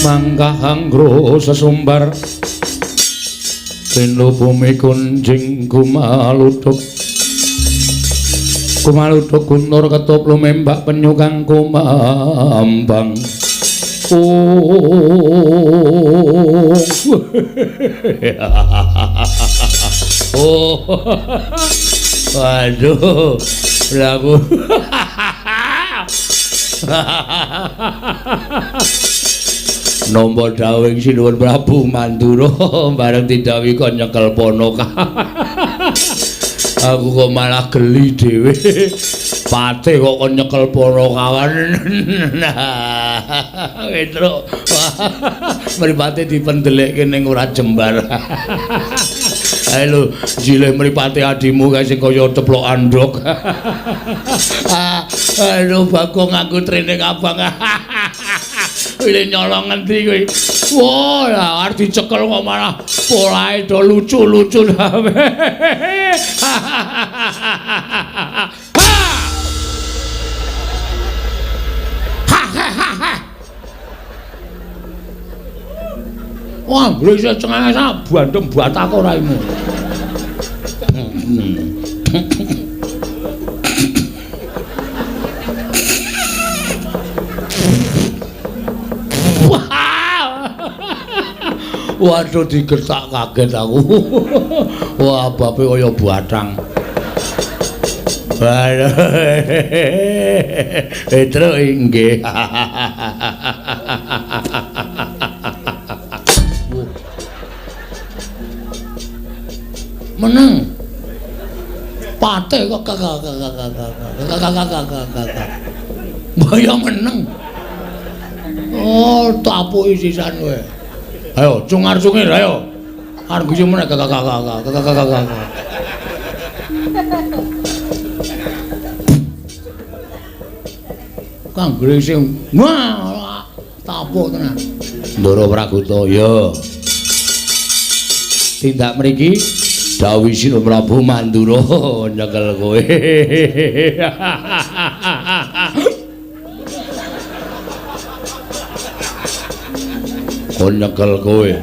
Mangkah anggro sesumbar tenu bumi kunjing kumaluduk kumaluduk guntur ketup lumembak penyu kang kumambang. Oh. Oh. Waduh, lah aku. Nampa dawuhing Sinuwun Prabu Mandura bareng didhawuhi kon nyekel Ponoka. Aku kok malah geli dhewe. Patih kok kon nyekel Ponokawan. Petruk. Mripate dipendelekke ning ora jembar. Ayo lho, jilih mripate adimu kae sing kaya ceplok andhok. Aduh, Bagong nganggo training abang. Wile nyolong ngendi kowe? Wah, lah arep dicekel kok malah polahe do lucu-lucu. Wah, mblese cengenges bandem batako raimu. Waduh, digertak kaget aku. Wah, bape kaya batang. Petruk inggih. Meneng. Patih kok kakak. Mbaya meneng. Oh, tapuki sisan kowe. Ayo, cungar-cungir ayo. Arep guyu meneh kakak. Kang Gresing, wah, tapuk tenan. Ndara Praguta, ya. Tindak mriki dawuh Sinuwun Prabu Mandura nyekel kowe. Kon nyekel kowe.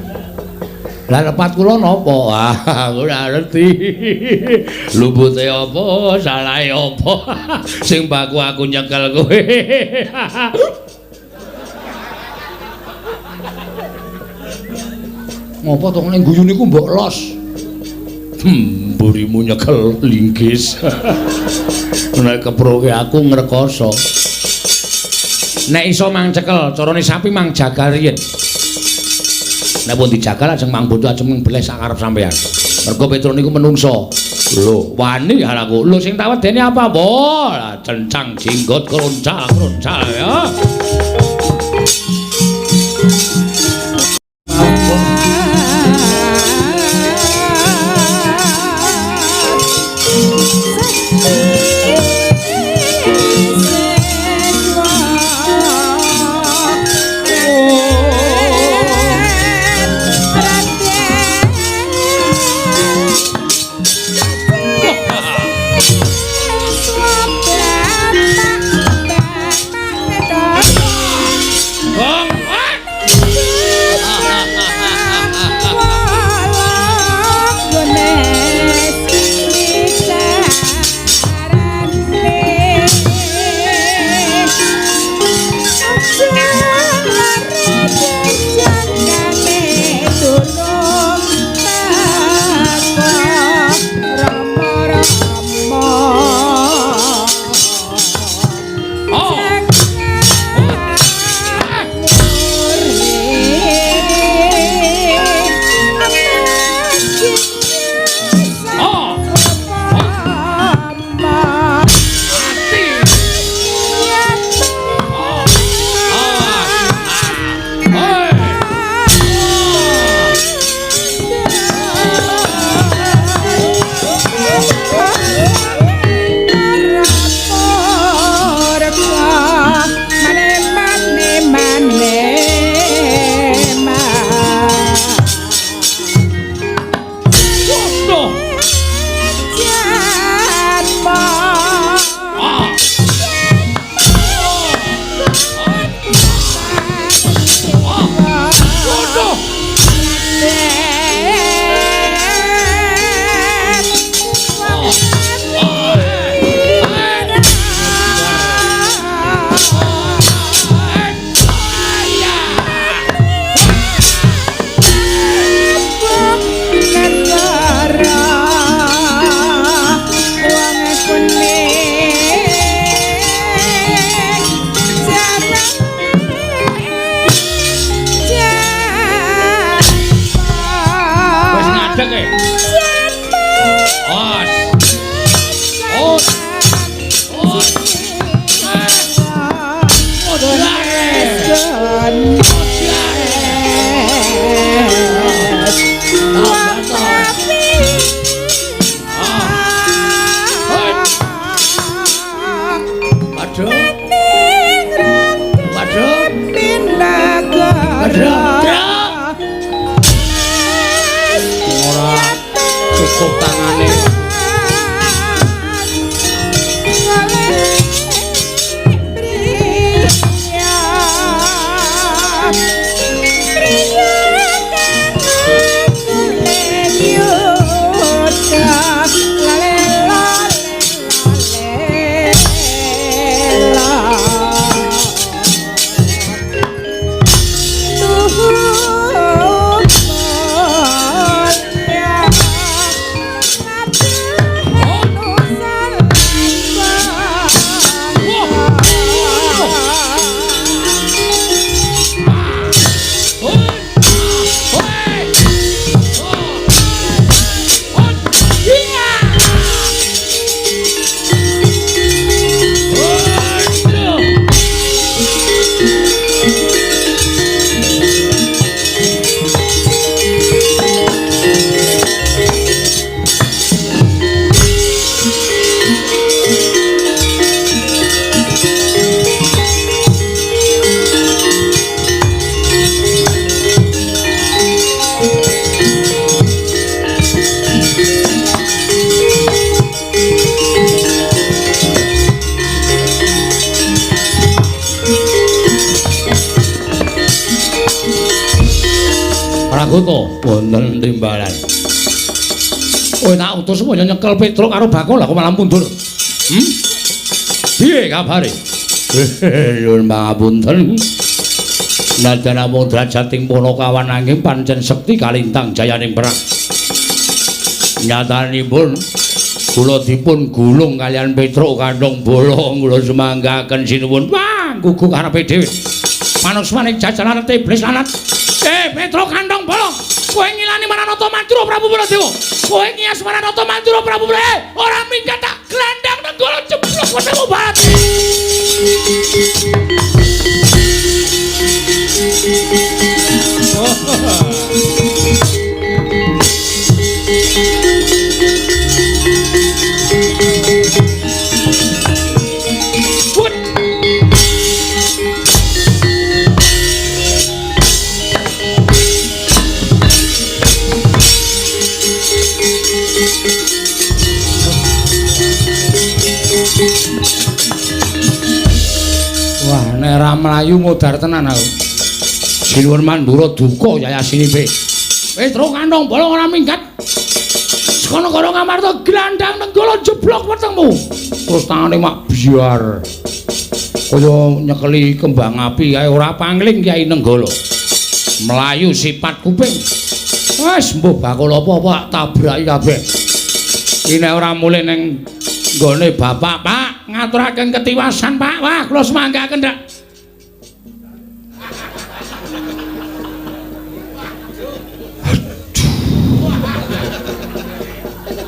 Lah lepat kula napa? Ah, aku ora ngerti. Lupute apa, salahe apa? Sing baku aku nyekel kowe. Ngopo to ning guyu niku mbok los? Mburimu nyekel linggis. Nek keproke aku ngrekoso. Nek iso mang cekel, carane sapi mang jagal riyen. Nek pun dijagal ajeng mang bondo ajeng mbeleh sak karep sampean. Mergo Petruk niku menungso. Lho, wani aku. Lho sing tak wedeni apa? Wah, cencang jenggot kroncak-kroncak ya. Bapak. Kutha wonten timbalan. Kowe tak utus supaya nyekel Petruk karo Bakul, lah kok malah mundur. Piye kabare? Nyuwun pangapunten. Najan namung drajating Panakawan nanging pancen sekti kalintang jayaning perang. Nyatanipun kula dipun gulung kaliyan Petruk kantong bolong kula sumanggaken sinuwun. Wah, gugu karepe dhewe. Manusmaning jajaran iblis lanat. Petruk kantong bolong, kowe ngilani Maranata Mandura Prabu Baladewa. Kowe ngias Maranata Mandura Prabu Baladewa. Ora minggat tak glandang Nenggala jeblok wetengmu barat. Wah, nek ora mlayu modar tenan aku. Sinuwun Mandura duka yayasinipe. Petruk kantong bolong ora minggat. Saka negara Ngamarta glandang Nenggala jeblok wetengmu. Terus tangane mak biar. Kaya nyekeli kembang api kae ora pangling Kyai Nenggala. Mlayu sipat kuping. Wes mbuh bakul apa-apa tabraki kabeh. Iki nek ora mulih ning nggone bapak, Pak, ngaturaken ketiwasan, Pak. Wah, kula semanggaken ndak.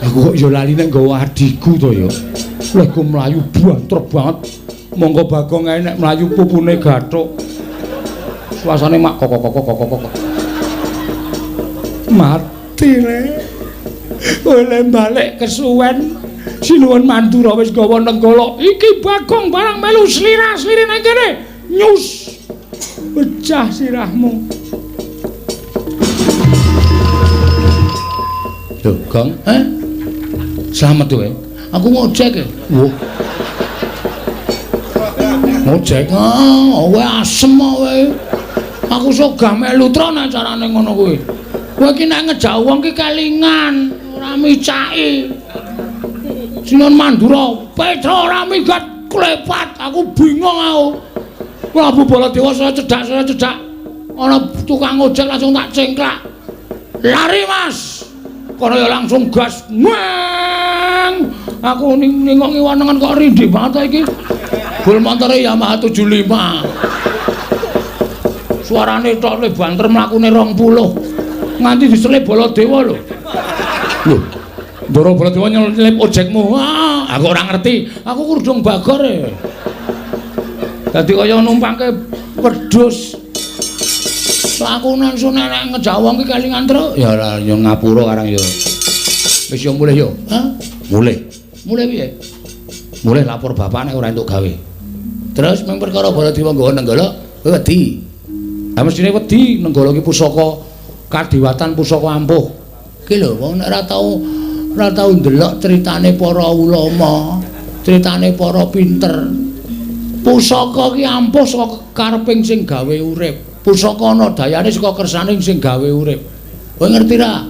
Aku kok ya lali nek nggawa adhiku to ya. Lha ku mlayu banter banget. Monggo Bagong ae nek mlayu pupune gathuk. Suasane mak kok kok kok kok kok. Mati le. Kowe le balik kesuwen. Sinuwun Mandura wis gawa Nenggala. Iki Bagong barang melu slira-slire nang kene. Nyus. Pecah sirahmu. Lho, Gong, eh? Slamet kowe. Aku ngojek e. Wah. Ngojek. Ah, kowe asem kowe. Aku sogah melu tron acarane ngono kuwi. Kowe iki nek ngejak wong ki kelingan, ora micaki. Sinuwun Mandura, Petruk ora minggat klepat, aku bingung aku. Prabu Baladewa saya cedak. Ana tukang ojek langsung tak cengklak. Lari, Mas. Kono ya langsung gas. Weng. Aku ningok ngiwanengan kok rindih banget iki. Bul montore Yamaha 75. Suarane tok le banter mlakune 20. Nganti diselip Baladewa lho. Lho. Ndoro Baladewa nyelip ojekmu. Ah, aku ora ngerti. Aku kurdung bagor e. Dadi kaya numpangke wedhus. Aku langsung nek ngejak wong ki kelingan truk. Ya ora ya ngapura karang ya. Wis yo mulih yo. Hah? Mulih. Mulih piye? Mulih lapor bapak nek ora entuk gawe. Terus mung perkara Baladewa nggawa Nenggala, kowe wedi. Ha mestine wedi Nenggala ki pusaka kadiwatan pusaka ampuh. Ki lho wong nek ora tau ndelok critane para ulama, critane para pinter. Pusaka ki ampuh saka kareping sing gawe urip. Pusaka ana dayane saka kersane sing gawe urip. Kowe ngerti ra?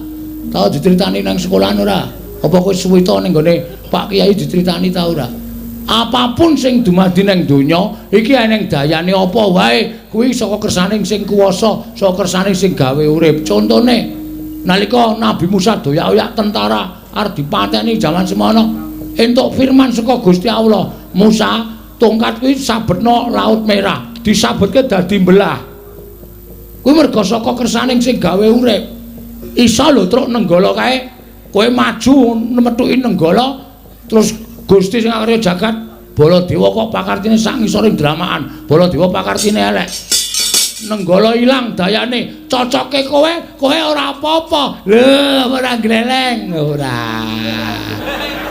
Tau diceritani nang sekolahan ora? Apa kowe suwita ning gone Pak Kiai diceritani ta ora? Apapun sing dumadi nang donya, iki eneng dayane apa wae, kuwi saka kersane sing kuwasa, saka kersane sing gawe urip. Contone, nalika Nabi Musa doyak-oyak tentara arep dipateni jaman semono, entuk firman saka Gusti Allah, Musa, tongkat kuwi sabetno Laut Merah, disabetke dadi mbelah. Kuwi merga saka kersane sing gawe urip. Iso lho truk Nenggala kae, kowe maju metuki Nenggala, terus Gusti sing akarya jagat Baladewa kok pakartine sak ngisoring dramaan, Baladewa pakartine elek. Nenggala ilang dayane, cocoke kowe, kowe ora apa-apa. Lho, ora gleleng, ora.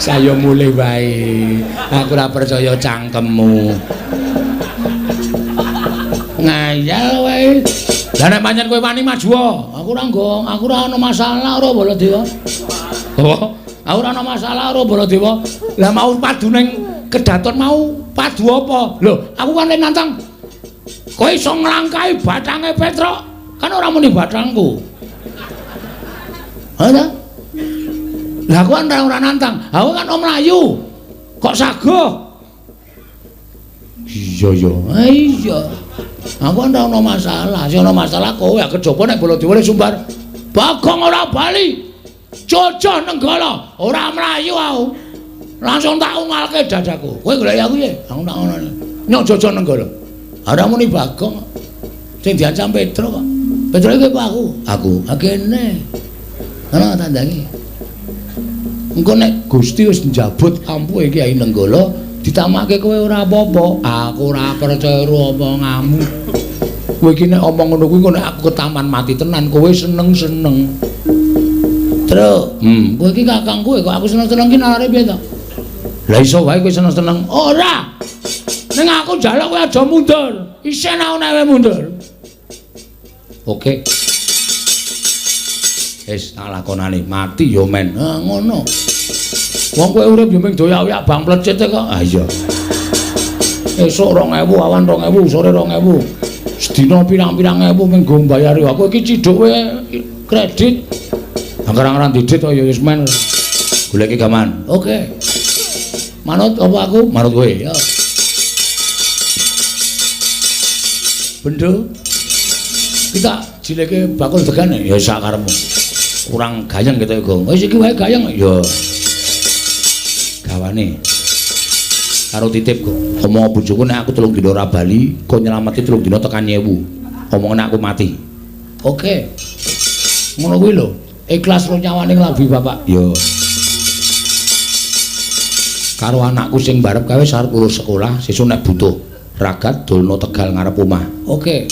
Saya mulih wae. Aku ora percaya cangkemmu. Ngayal wae. Lah nek pancen kowe wani maju, aku ora nggo, aku ora ana masalah ora Baladewa. Oh, aku ora ana masalah ora Baladewa. Lah mau padu ning kedaton mau padu apa? Lho, aku kan le nantang. Kowe iso nglangkahi bathange Petruk, kan ora muni bathangku. Ha ta? Lah aku kan ora nantang. Aku kan om mlayu. Kok sagoh? Iya ya. Iya. Aku kan ora ono masalah. Sing ono masalah kowe kejaba nek Baladewa sumbar. Bagong ora bali. Jojo Nenggala ora mlayu aku. Langsung tak ungalke dadaku. Kowe golek aku piye? Aku tak ngono. Nyok Jojo Nenggala. Ora muni Bagong. Sing diancam Petro kok. Petro iki apa aku? Aku. Kene. Ana tandangi. Engko nek Gusti wis njabut ampuhe Kyai Nenggala, ditamake kowe ora apa-apa. Aku ora percaya karo omonganmu. Kowe iki nek omong ngono kuwi engko nek aku ketaman mati tenan, kowe seneng-seneng. Truk, kowe iki kakangku kok aku seneng-seneng ki nalare piye to? Lah iso wae kowe seneng-seneng. Ora. Ning aku njaluk kowe aja mundur. Isin aku nek kowe mundur. Oke. Wis tak lakonane mati ya men. Ha ngono. Wong kowe urip yo mung doyak-oyak bang plecit kok. Ah iya. Esuk 2000, awan 2000, sore 2000. Sedina pirang-pirang ewu mung nggo mbayari aku iki ciduk kowe kredit. Angger-anggeran didit kok ya wis men. Goleki gaman. Oke. Manut apa aku? Manut kowe. Ya. Bendo. Kita jileke bakul degane ya sak karepmu. Kurang gayeng gitu ya, wis iki wae gayeng ya. Gawane karo titip kok. Omong bojoku nek aku 3 dina ora bali, kok nyelameti 3 dina tekan 1000. Omongane aku mati. Oke. Ngono kuwi lho. Ikhlas ro nyawane nglambi bapak. Ya. Karo anakku sing barep kae wis arep lulus sekolah, sesuk nek butuh ragat dolno Tegal ngarep omah. Oke.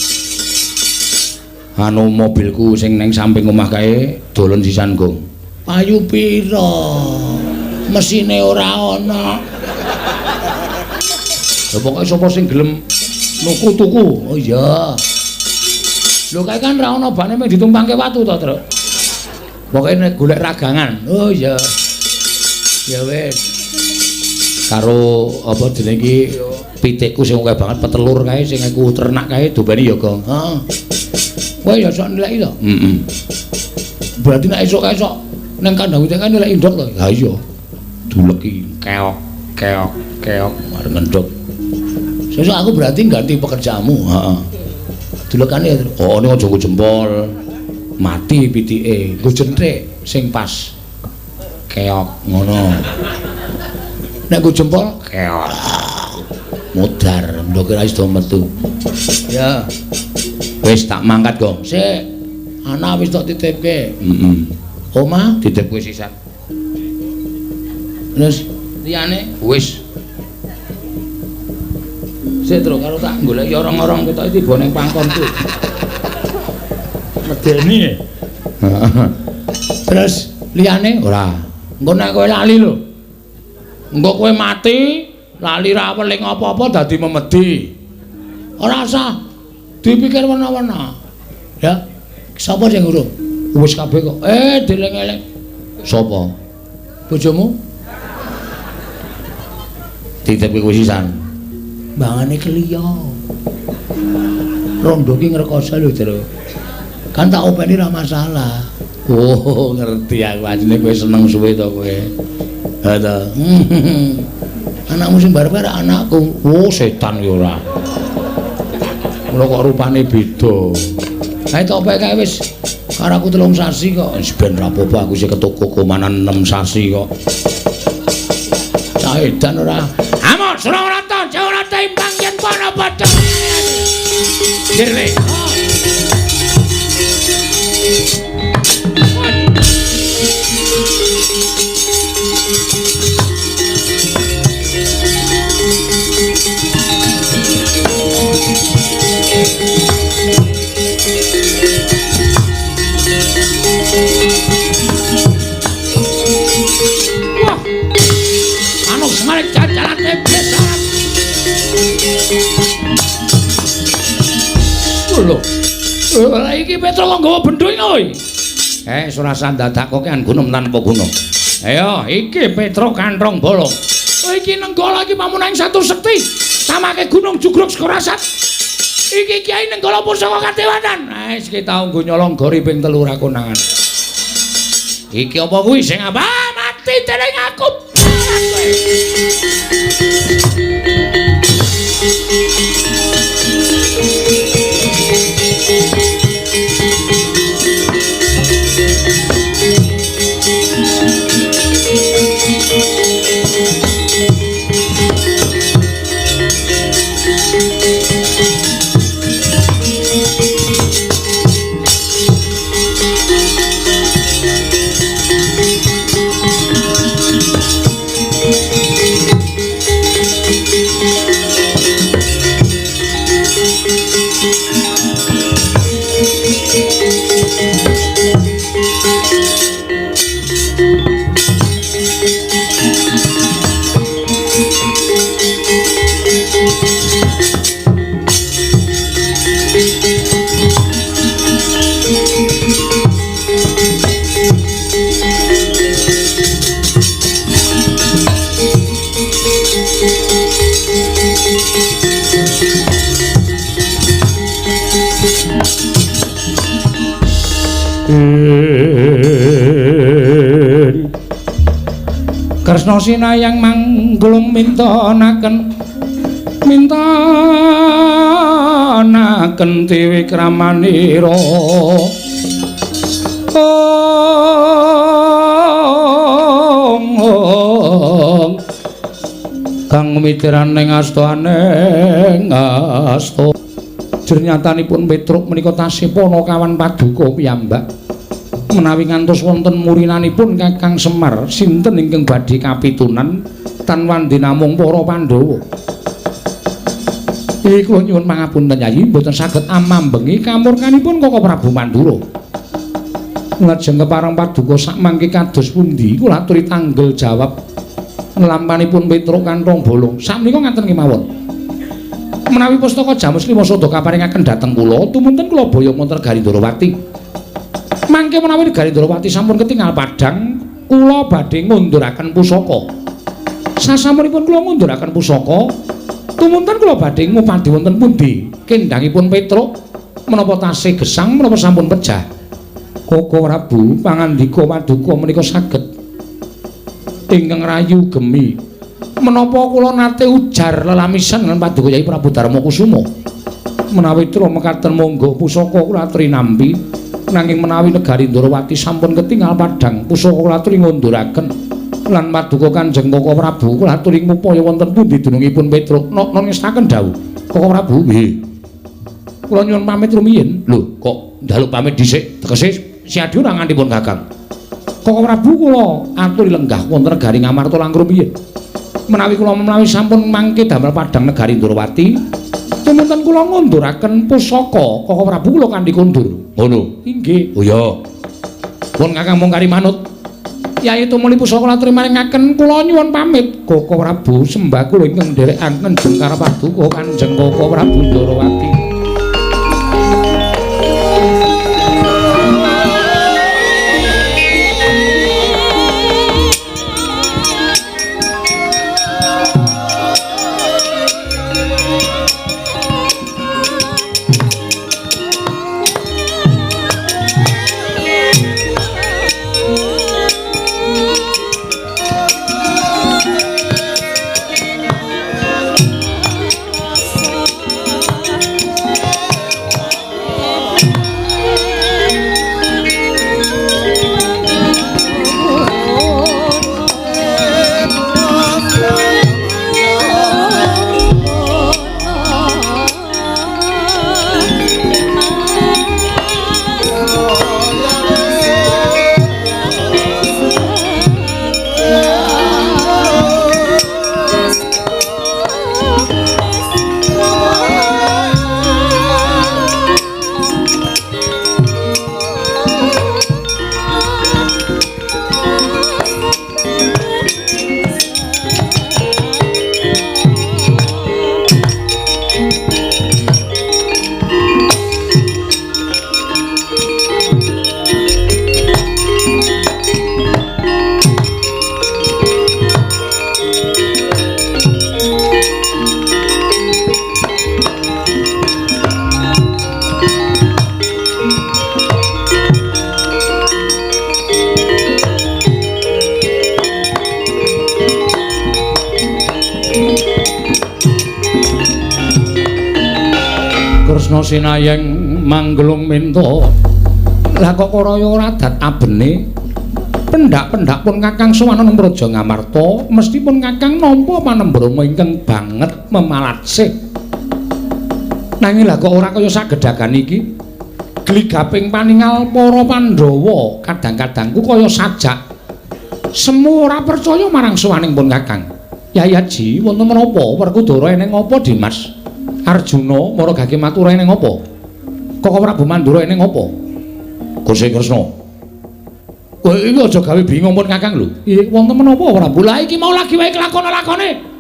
Anu mobilku sing neng samping omah kae dolen sisan, Gong. Payu pira? Mesine ora ana. Lha pokoke sapa sing gelem nuku tuku. Oh iya. Lho kae kan ora ana bane mung ditumpangke watu to, Truk. Pokoke nek golek ragangan. Oh iya. Ya wis. Karo apa jenenge iki pitikku sing akeh banget petelur kae sing aku ternak kae dobane ya, Gong. Heeh. Kowe ya sok nilai to? Heeh. Berarti nek esuk kae sok nang kandang pitik kae nilai ndok to? Ha iya. Duleki keok keok keok arep ngendhok. Sesuk aku berarti ganti pekerjaanmu. Heeh. Dulekane oh ning aja nggo jempol. Mati pitike, nggo jenthik sing pas. Keok ngono. Nek nggo jempol keok. Modar, ndoke ra iso metu. Ya. Wis tak mangkat, Gong. Sik. Ana wis tak titipke. Heeh. Omah titipke sisan. Terus liyane wis. Sik Truk karo tak goleki orong-orong ketoke tiba ning pangkonku. Medeni. Terus liyane ora. Engko nek kowe lali lho. Engko kowe mati, lali ra weling apa-apa dadi memedi. Ora usah dipikir wena-wena. Ya. Sapa sing urung? Wis kabeh kok. Dieling-eling. Sapa? Bojomu? Titipke kowe sisan. Mbangane kliya. Rondo ki ngrekoso lho, Jero. Kan tak openi ra masalah. Oh, ngerti aku asline kowe seneng suwe to kowe. Ha to. Anakmu sing barep karo anakku. Oh, setan ki ora. Mula kok rupane beda. Kae topek kae wis karo aku 3 sasi kok. Wis ben ra apa-apa aku sing ketoko komanan 6 sasi kok. Cah edan ora. Amok Surawarata, Jawarata imbang yen para padha. Dirle. Wah. Anu semarek jajaran besaran. Lho. Lah iki Petro kok nggawa bendho iki kowe? Surasan dadak kokean gunung tanpa guna. Ayo, iki Petro kanthong bolong. Iki Nenggala iki pamunaing satu sekti. Samake gunung jugruk Sekorasat. Iki Kyai Nenggala pusaka kadewanan. Wis iki tau nggo nyolong gori ping 3 ra konangan. Iki apa kuwi sing apa? Mati dening aku. Kresna sinayang mangglung mintonaken mintonaken tiwikramanira. Ong kang mitiran ing astane asta. Jernyatanipun Petruk menika tasih panakawan paduka piyambak. Menawi ngantos wonten murinanipun Kakang Semar, sinten ingkang badhe kapitunan tan wandi namung para Pandhawa. Iki kula nyuwun pangapunten Yayi, mboten saged amambengi kamurkanipun Koko Prabu Mandura. Lajeng kepareng paduka sakmangke kados pundi kula aturi tanggel jawab nglampanipun Petruk kanthong bolong. Sakmenika ngaten kemawon. Menawi pustaka Jamus Lima Sada kaparingaken dhateng kula, tumunten kula boyong wonten Negari Ndorowati. Mangke menawi Negari Ndorowati sampun ketingal padhang, kula badhe ngunduraken pusaka. Sasampunipun kula ngunduraken pusaka, tumunten kula badhe ngupadi wonten pundi kendhangipun Petruk menapa tasih gesang menapa sampun pejah. Koko Prabu pangandika paduka menika saged ingkang rayu gemi. Menapa kula nate ujar lelamisan lan paduka Yai Prabu Darma Kusuma. Menawi tra mekaten monggo pusaka kula aturi nampi. Nanging menawi Negari Ndorowati sampun ketingal padhang, pusaka kula aturi ngunduraken lan paduka Kanjeng Koko Prabu kula aturi ngupaya wonten pundi dunungipun Petruk. Nok ngestaken dawuh Koko Prabu. Nggih. Kula nyuwun pamit rumiyin. Lho, kok njaluk pamit dhisik? Tegese siadi ora ngantipun Kakang. Koko Prabu kula aturi lenggah wonten Negari Ngamarta langkung rumiyin. Menawi kula menawi sampun mangke damel padhang Negari Ndorowati, tumunten kula ngunduraken pusaka Koko Prabu kula kanthi kondur. Ngono. Inggih. Oh iya. Pun Kakang mung kari manut. Yai tumuli pusaka kula aturi maringaken kula nyuwun pamit. Koko Prabu sembah kula ingkang nderekaken jengkar paduka Kanjeng Koko Prabu Ndorowati. Kresna sinayeng manggelung minta. Lah kok karaya ora dat abene? Pendak-pendak pun Kakang sowan nang Praja Ngamarta, mesti pun Kakang nampa panembrama ingkang banget memalatsih. Nanging lah kok ora kaya sagedhagan iki. Gligaping paningal para Pandhawa, kadang-kadangku kaya sajak. Semu ora percaya marang sowaning pun Kakang. Yai Haji, wonten menapa? Werkudara eneng apa, Dimas? Arjuna mara gage matura eneng apa? Koko Prabu Mandura eneng apa? Gusti Kresna. Kowe iki aja gawe bingung pun Kakang lho. Iya, wonten menapa Prabu? Lah iki mau lagi wae kelakon-lakone.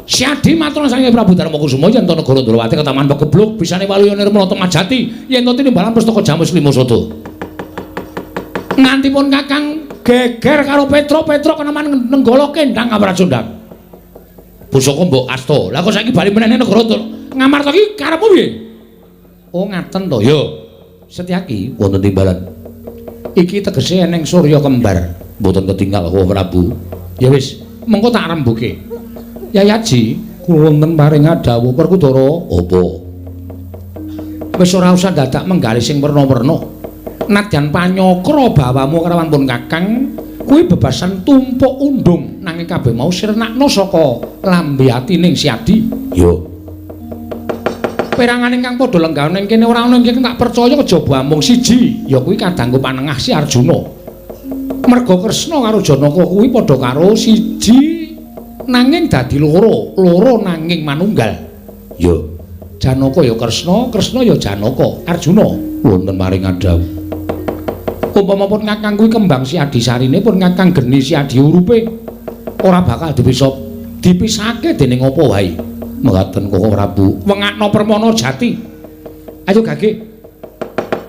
Siadi matur saking Prabu Darmakusuma yen to negara Ndrawati ketaman pegebluk bisane waluya nirmala temajati yen to tinimbalan pustaka Jamus Lima Sada. Nganti pun Kakang geger karo Petro, Petro keneman nenggala kendang kapracundang. Pusaka mbok asta. Lah kok saiki bali meneh ning negara Ngamarta iki karepmu piye? Oh ngaten to. Ya. Setyaki wonten timbalan. Iki tegese eneng surya kembar. Mboten ketinggal kok Prabu. Ya wis, mengko tak rembuke. Yai Haji, kula wonten paring dawuh Werkudara. Apa? Wis ora usah dadak menggalih sing werna-werna. Nadyan panyakra bawamu karawan pun Kakang, kuwi bebasan tumpuk undung nanging kabeh mau sirnakno saka lambe atining Siadi. Ya. Perangan ingkang padha lenggah ning kene ora ana ingkang tak percaya kejaba amung siji, ya kuwi kadangku panengah si Arjuna. Merga Kresna karo Janaka kuwi padha karo siji nanging dadi loro, loro nanging manunggal. Ya. Janaka ya Kresna, Kresna ya Janaka. Arjuna wonten paring dawuh. Umpama pun Kakang kuwi kembang si Adisarine pun Kakang geni si Adi urupe ora bakal dipisa dipisahke dening apa wae. Mekaten Koko Prabu, wengakno permana jati. Ayo gage.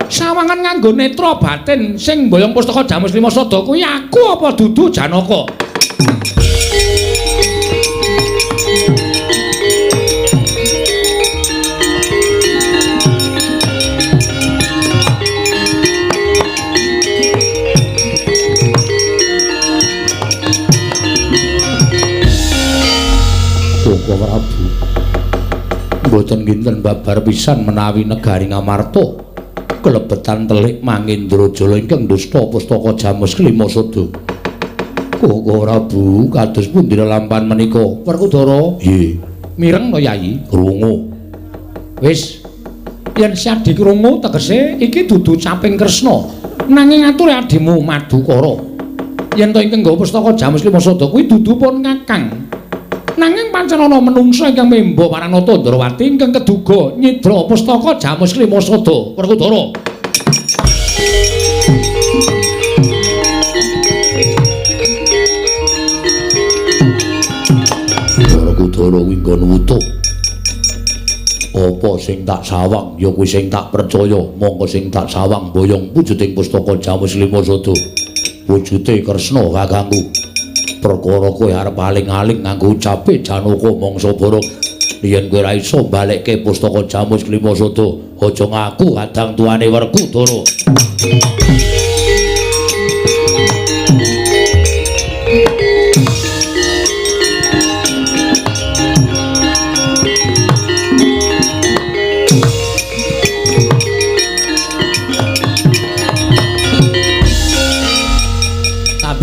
Sawangan nganggo netra batin sing mboyong pustaka Jamus Lima Sada kuwi aku apa dudu Janaka? Koko Prabu, mboten kinten babar pisan menawi negari Ngamarta kelebetan telik Mangendrajala ingkang dusta pustaka Jamus Kelima Sada. Koko Prabu, kados pundi lelampahan menika? Werkudara, nggih. Mireng to, Yayi? Krungu. Wis, yen Siadi krungu tegese iki dudu caping Kresna, nanging ature adimu Madukara. Yen to ingkang nggawa pustaka Jamus Kelima Sada kuwi dudu pun Kakang. Nanging pancen ana menungsa ingkang memba Paranata Ndrawati ingkang keduga nyidra pustaka Jamus Kelima Sada. Werkudara. Werkudara kuwi nggon wutuh. Apa sing tak sawang ya kuwi sing tak percaya, mongko sing tak sawang boyong wujuding pustaka Jamus Kelima Sada. Wujude Kresna kakangku. Perkara kowe arep aling-aling nganggo ucape Janaka mangsa borok. Yen kowe ora iso balekke pustaka Jamus Kelima Sada, aja ngaku kadang tuane Werkudara.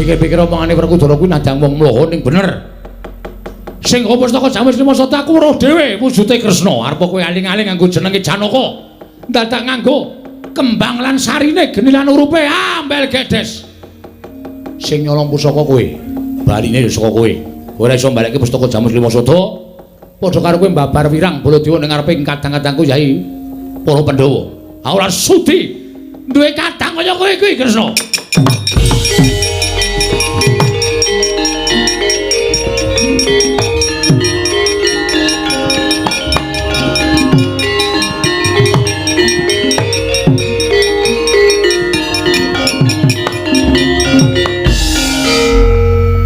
Pikir-pikir omongane Werkudara kuwi nadang wong mloho ning bener. Sing nggawa pustaka Jamus Lima Sada aku weruh dhewe wujude Kresna. Arep kowe aling-aling nganggo jenenge Janaka. Dadak nganggo kembang lan sarine geni lan urupe ambel gedes. Sing nyolong pusaka kowe, baline ya saka kowe. Kowe ora iso mbalekke pustaka Jamus Lima Sada. Padha karo kowe mbabar wirang Baladewa ning ngarepe kadang-kadangku Yai para Pandhawa. Aku ora sudi duwe kadang kaya kowe kuwi Kresna.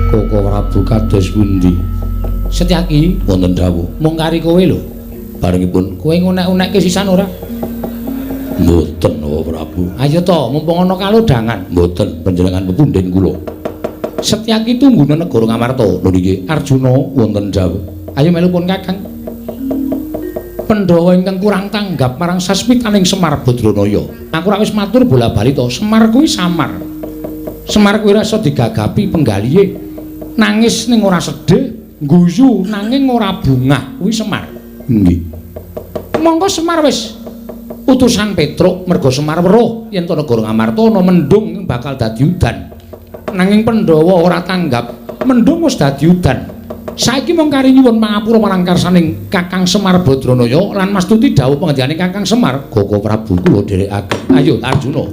Koko Prabu kados pundi? Setyaki wonten dawuh. Mung kari kowe lho. Barengipun kowe ngunek-unekke sisan ora? Mboten, Koko Prabu. Ayo to, mumpung ana kalodhangan. Mboten, panjenengan pepundhen kula. Setyaki tunggune negara Ngamarta. Lho niki Arjuna wonten dawuh. Ayo melu pun Kakang. Pandhawa ingkang kurang tanggap marang sasmitaning Semar Badranaya. Aku ora wis matur bola-bali to, Semar kuwi samar. Semar kuwi ora iso digagapi penggalihe. Nangis ning ora sedih, guyu nanging ora bungah, kuwi Semar. Nggih. Monggo Semar wis utusan Petruk merga Semar weruh yen to negara Ngamarta ana mendung bakal dadi udan. Nanging Pandhawa ora tanggap, mendung wis dadi udan. Saiki mung kari nyuwun pangapura marang karsaning Kakang Semar Badranaya lan mastuti dawuh pangendikane Kakang Semar, Goko Prabu kula dherekaken. Ayo Arjuna.